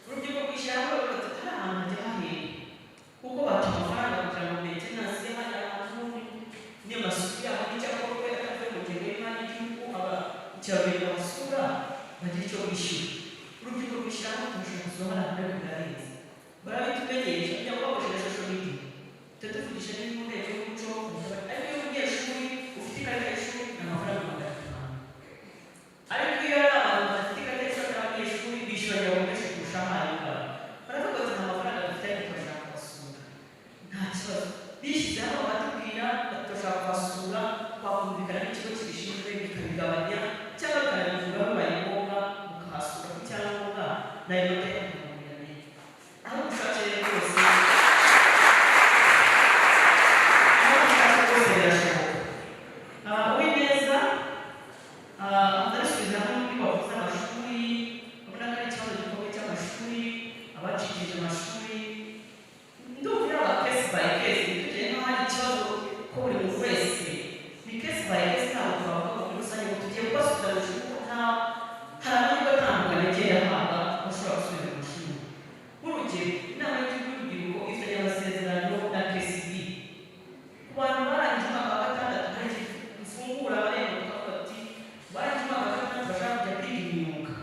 Urubyiruko rwishyira hamwe bavuga ati hari ahantu hajya hahera, kuko baca amafaranga kugira ngo maintenance y'ahariya hantu n'amasuku yaho n'icyakorwa atavuye mu ngengo y'imari y'igihugu, abakerarugendo basura bagira icyo bishyura. Urubyiruko rwishyira hamwe turashobora gusura hariya hantu, ariko birarenze, barabitumenyesha kugira ngo bakoresheje social media, tujya tuvugisha n'indi mu nteko y'umuco. Ariko iyo umunyeshuri ufite ikarita y'ishuri ni amafaranga 500, ariko iyo ari abantu badafite ikarita y'ishuri atari abanyeshuri bishyura ngo menshi kurusha ayo ngayo. Baravuga bati nta mafaranga dufite ariko turashaka kubasura. Nta kibazo, bishyize hamwe bakatubwira bati turashaka kubasura, twakumvikana n'ikigo kibishinzwe bikabigabanya cyangwa bikanabivura bibaye ngombwa, mukahasura ku cyangombwa n'ayo mateka kugira ngo muyamenye aho ubushake. Rero rwose aho ubushake rwose birashoboka. Uwineza ndabisubiza hamwe muri bavuze amashuri, urabona ko ari ikibazo gikomeye cy'amashuri, abacikije amashuri. Ndumva yaba case by case, ntitugire nk'aho hari ikibazo ko buri muntu wese, ni case by case. Ntabwo twavuga ngo muri rusange ngo tugiye kubasubiza mu ishuri, kuko nta hari amahirwe atandukanye agenda ahabwa bashobora gusubira mu ishuri. Nk'urugero, Inama y'Igihugu y'Urubyiruko ifitanye amasezerano na KCB. Ku bantu barangije umwaka wa gatandatu, hari igihe dufungura amarembo tukavuga ati barangije umwaka wa gatandatu bashaka kujya kwiga imyuga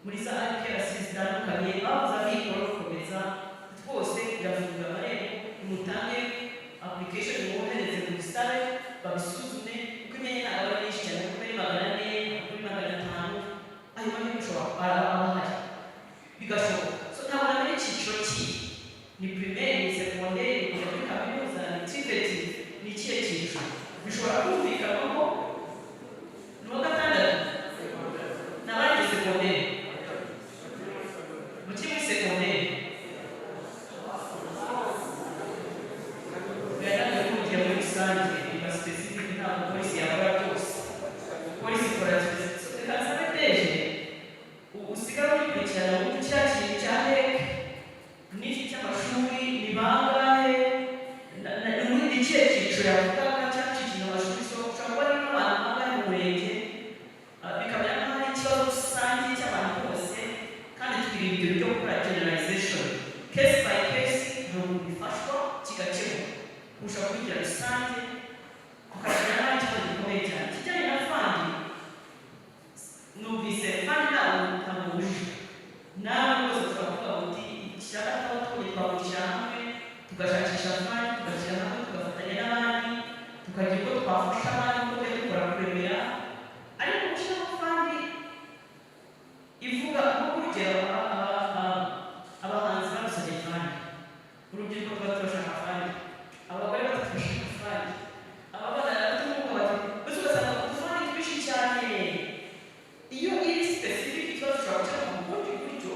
muri za IPRC zitandukanye, babuze amikoro yo gukomeza, twose birafungura amarembo, nimutange application, mwohereze mu bisabe babisuzume, kuko imyanya ntabwo ari myinshi cyane, kuko ari 400, kuri 500, ayo mahirwe ushobora aba ahari bigashoboka. So ntabwo namenya icyiciro kiri, ni primaire, ni secondaire, ni kujya muri kaminuza, ni TVET, ni ikihe cyiciro bishobora kumvikanwaho. Ni uwa gatandatu, ni abarangije secondaire, mukiri muri secondaire, bigaragara ko mugiye muri rusange biba specific, ntabwo polisi yakora byose, polisi ikora specific. Reka nsabe deje usigare ugikurikirana uburyo kiriya kintu cya HEC n'iki cy'amashuri, ni bangahe, ni muri ikihe cyiciro yavugaga cyacikije amashuri. So ushobora kuba ari nk'abantu bangahe mu murenge, bikamera nk'aho ari ikibazo rusange cy'abantu bose, kandi twirinda ibyo byo gukora generalization. Case by case hari umuntu bifashwa kigakemuka kurusha kubigira rusange ukagira nk'aho ari ikibazo gikomeye cyane. Ikijyanye na fund, numvise fund ntabwo bujijwe nawe rwose, ushobora kuvuga uti ikiraka twabonye twagushyira hamwe tugashakisha fund, tugashyira hamwe tugafatanya n'abandi, tukagira uko twafasha abandi uko tujya dukora kuremera. Ariko gushyiraho fund ivuga nko urugero abahanzi badusabye fund, urubyiruko tuba turashaka fund, abagore bato turashaka fund, ababana bafite ubumuga bati mbese ugasanga udufund twinshi cyane. Iyo iri specific, ikibazo ushobora gukemura mu bundi buryo.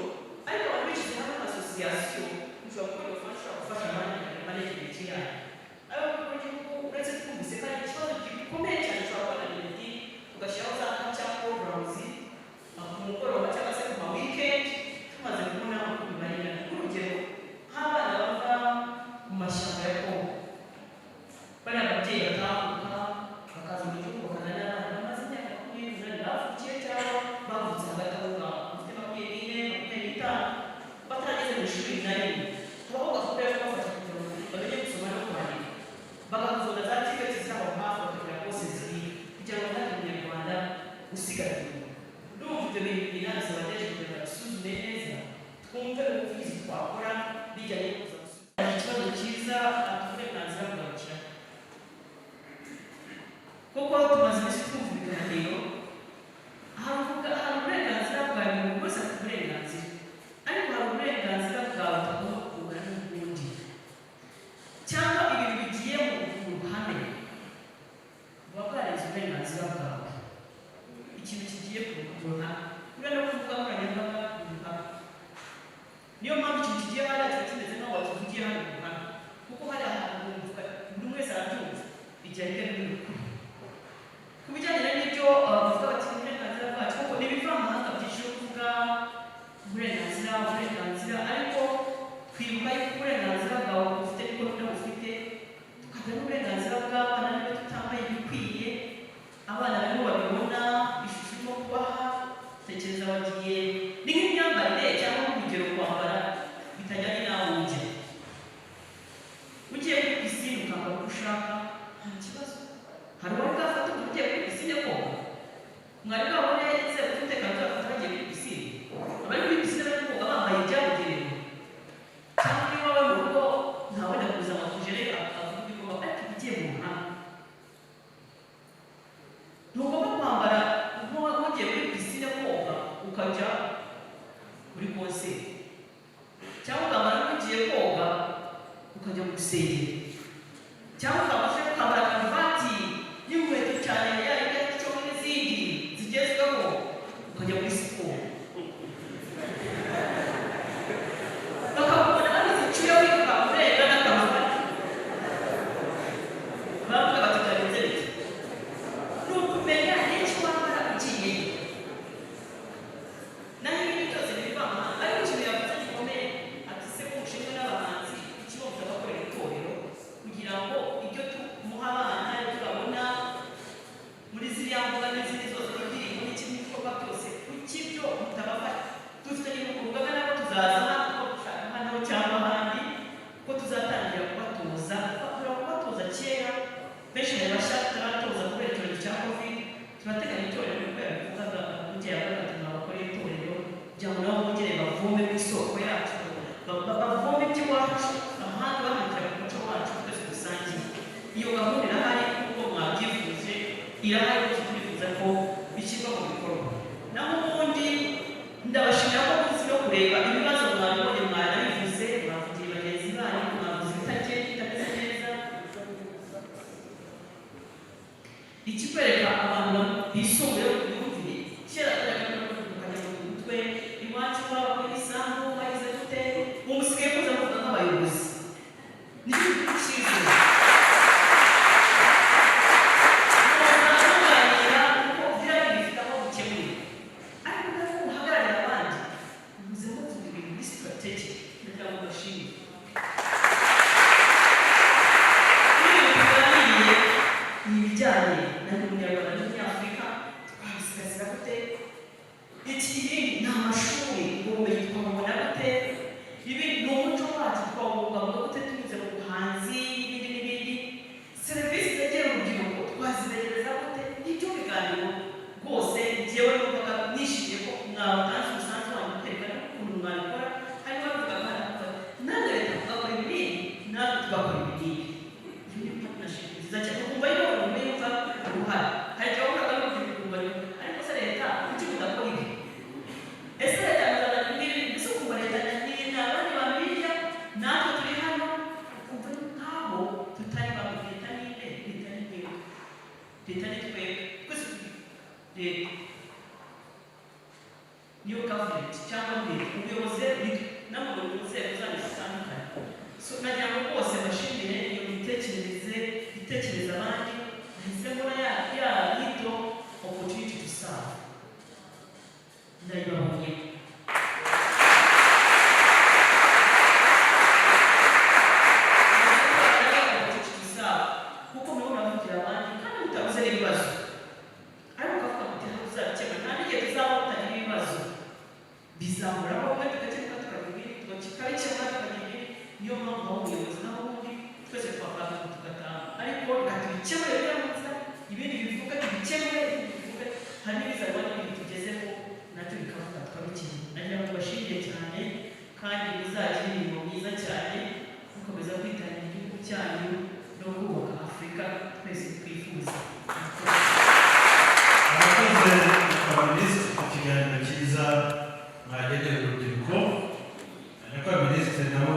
Ibyo bintu binasaba deje kugira ngo bisuzume neza, twumve ubuvugizi twakora bijyanye no kuza gusubiza ikibazo cyiza. Ati uburenganzira bwakira, kuko tumaze iminsi twumva ibiganiro, havuga hari uburenganzira bwa buri wese, afite uburenganzira, ariko hari uburenganzira bwawe utagomba kungana n'ubundi, cyangwa ibintu bigiye mu ruhame buba bwarenze uburenganzira bwawe. Ikintu kigiye ku ruhame, kubera no kuvuga nkoranyambaga mu ruhame, niyo mpamvu ikintu kigiye hariya kiba kimeze nk'aho wakivugiye hano mu ruhame, kuko hari ahantu wumva buri wese arabyumva, bijya hirya no hino kure. Ku bijyanye n'ibyo bavuga bati uburenganzira bwacu, kuko ni ibivamahanga byinshi yo kuvuga uburenganzira, uburenganzira, ariko twibuka yuko uburenganzira bwawe ufite niko nawe ufite, tukagira n'uburenganzira bw'abana. Niba tutambaye ibikwiye, abana barimo babibona ishusho irimo kubaha. Tekereza wagiye, ni nk'imyambarire cyangwa nk'urugero kwambara bitajyanye n'aho ujya. Ugiye kuri pisine ukambara uko ushaka, nta kibazo. Hari uwari bwafata umuntu ugiye kuri pisine koga? Mwari bwabone inzego z'umutekano zabafata bagiye kuri pisine? Abari kuri pisine bari koga bambaye ibyabugenewe, cyangwa niba wowe mu rugo ntawenda kuza ngo akujere avuga ibikorwa, ariko ugiye mu ruhame ntugomba kwambara nk'ugiye kuri pisine koga ukajya kuri concert, cyangwa ukambara nk'ugiye koga ukajya mu rusengero, cyangwa ukaba ushaka kwambara karuvati n'inkweto cyane ya cyo n'izindi zigezweho ukajya muri siporo, bakakubona babizi icyuya wiruka urenga na karuvati, baravuga bati byagenze bite? Ni ukumenya n'icyo wambara ugiyeyo, naho ibindi byose ni ibivamahanga. Ariko ikintu yavuze gikomeye, ati se ko mushinzwe n'abahanzi, ikigo mutabakorera itorero kugira ngo ibyo tumuha abana, ibyo babona muri ziriya mbuga n'izindi zose, n'indirimbo n'ikindi bikorwa byose, kuki ibyo mutabafasha? Dufitanye urugaga nabo, tuzaza hano gushaka hano cyangwa ahandi ko tuzatangira kubatoza. Twakora kubatoza kera, benshi mu bashya tutaratoza kubera icyorezo cya COVID. Turateganya itorero nkuko yabivugaga, burya yavugaga ati mwabakora itorero kugira ngo nabo bongere bavome ku isoko yacu, bavome iby'iwacu, ahandi bahangira ku muco wacu twese dusangiye. Iyo gahunda irahari kuko mwabyifuje, irahari rwose, turifuza ko bishyirwa mu bikorwa. Naho ubundi ndabashimira ko muzi no kureba ibibazo, mwabibonye, mwanabivuze, mwavugiye bagenzi banyu, mwavuze ibitagenda, bitameze neza. Ikikwereka abantu bisumbuye ku myumvire, kera twajyaga tukajya mu mutwe iwacu baba isambu bagize dute, ubu musigaye muza muvuga nk'abayobozi, nicyo cyiza. Muganira kuko biriya bifite aho bikemuriye, ariko ntabwo muhagararira abandi, muze muvuga ibintu muri strategy kugira ngo bashime. Ibintu tuganiriye ni ibijyanye na Ndi Umunyarwanda n'Umunyafurika, twabisigasira gute? Ikindi ni amashuri, ubumenyi twabubona gute? Ibindi ni umuco wacu, twawubungabunga gute tunyuze mu buhanzi n'ibindi n'ibindi? Serivisi zegera urubyiruko twazibegereza gute? Nibyo biganiro rwose. Njyewe numvaga nishimiye ko mwabatanze umusanzu wanyu mukerekana ukuntu mwabikora. Hanyuma bivuga kandi natwe leta tugakora ibi n'ibi, natwe tugakora ibi n'ibi. Iyo ni partnership nziza cyane, ukumva yuko umuntu yumva uruhare. Hari igihe wahuraga n'urubyiruko ukumva, ariko se leta kuki mudakora ibi? Ese leta muzana ibi? Mbese ukumva leta ni abandi bantu hirya, natwe turi hano, ukumva nk'aho tutari bamwe. Leta ni nde? Leta ni twebwe, leta ni twebwe twese, turi leta, niyo gavumenti cyangwa leta, ubuyobozi ni namwe mu nzego zanyu zitandukanye. So nagira ngo rwose mbashimire iyo mitekerereze itekereza abandi. Nahise mbona ya nyito opportunity to serve, ndayibabonye. Opportunity to serve, kuko murimo muravugira abandi kandi mutabuze n'ibibazo, ariko ukavuga muti hano tuzabikemura. Nta n'igihe tuzaba mutagira ibibazo, bizahoraho, bimwe tugakemuka tukagira ibindi, tukabikemura tukagira ibindi. Niyo mpamvu aho ubuyobozi, naho ubundi twese twavanga tugataha, ariko reka tubikemure biriya nziza, ibindi bivuga tubikemure, ibindi bivuge, hari n'ibizarwa n'ibindi tugezeho nacyo. Kandi muzagire imirimo myiza cyane, mukomeza kwitangira igihugu cyanyu no kubaka Afurika twese twifuza. Abakoze abaminisitiri ku kiganiro cyiza mwageneye urubyiruko, nyakubahwa minisitiri, nabo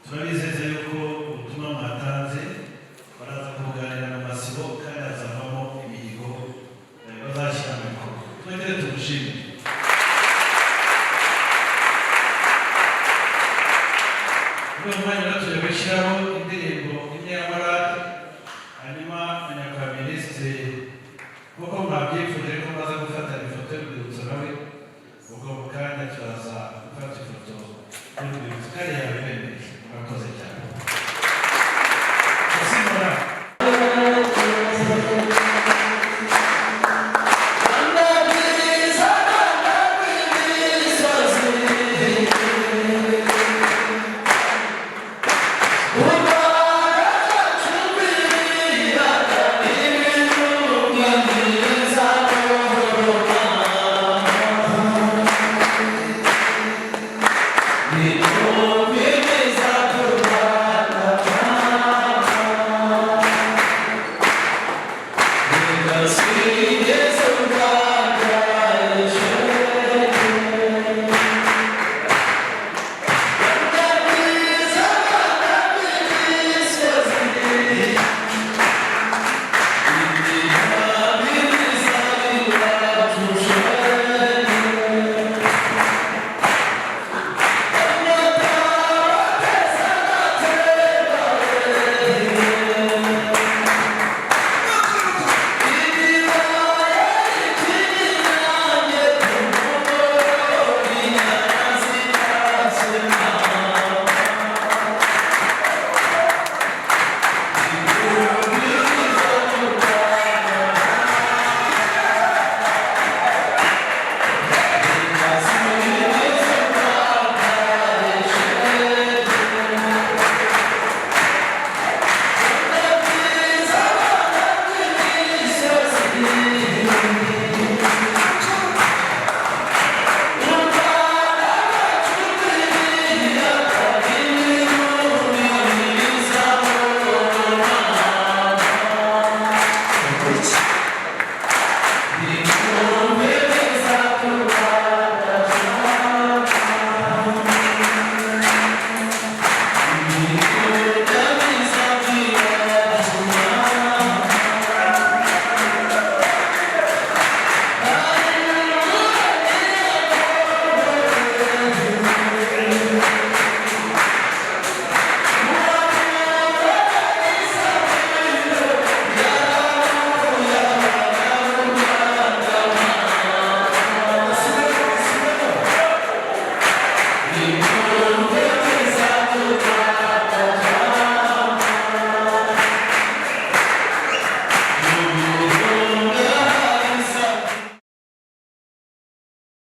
turabizeza yuko ubutumwa mwatanze baraza kubuganira mu masibo, kandi hazavamo imihigo bazashyira mu bikorwa. Twongere tumushimire. Muri uyu mwanya.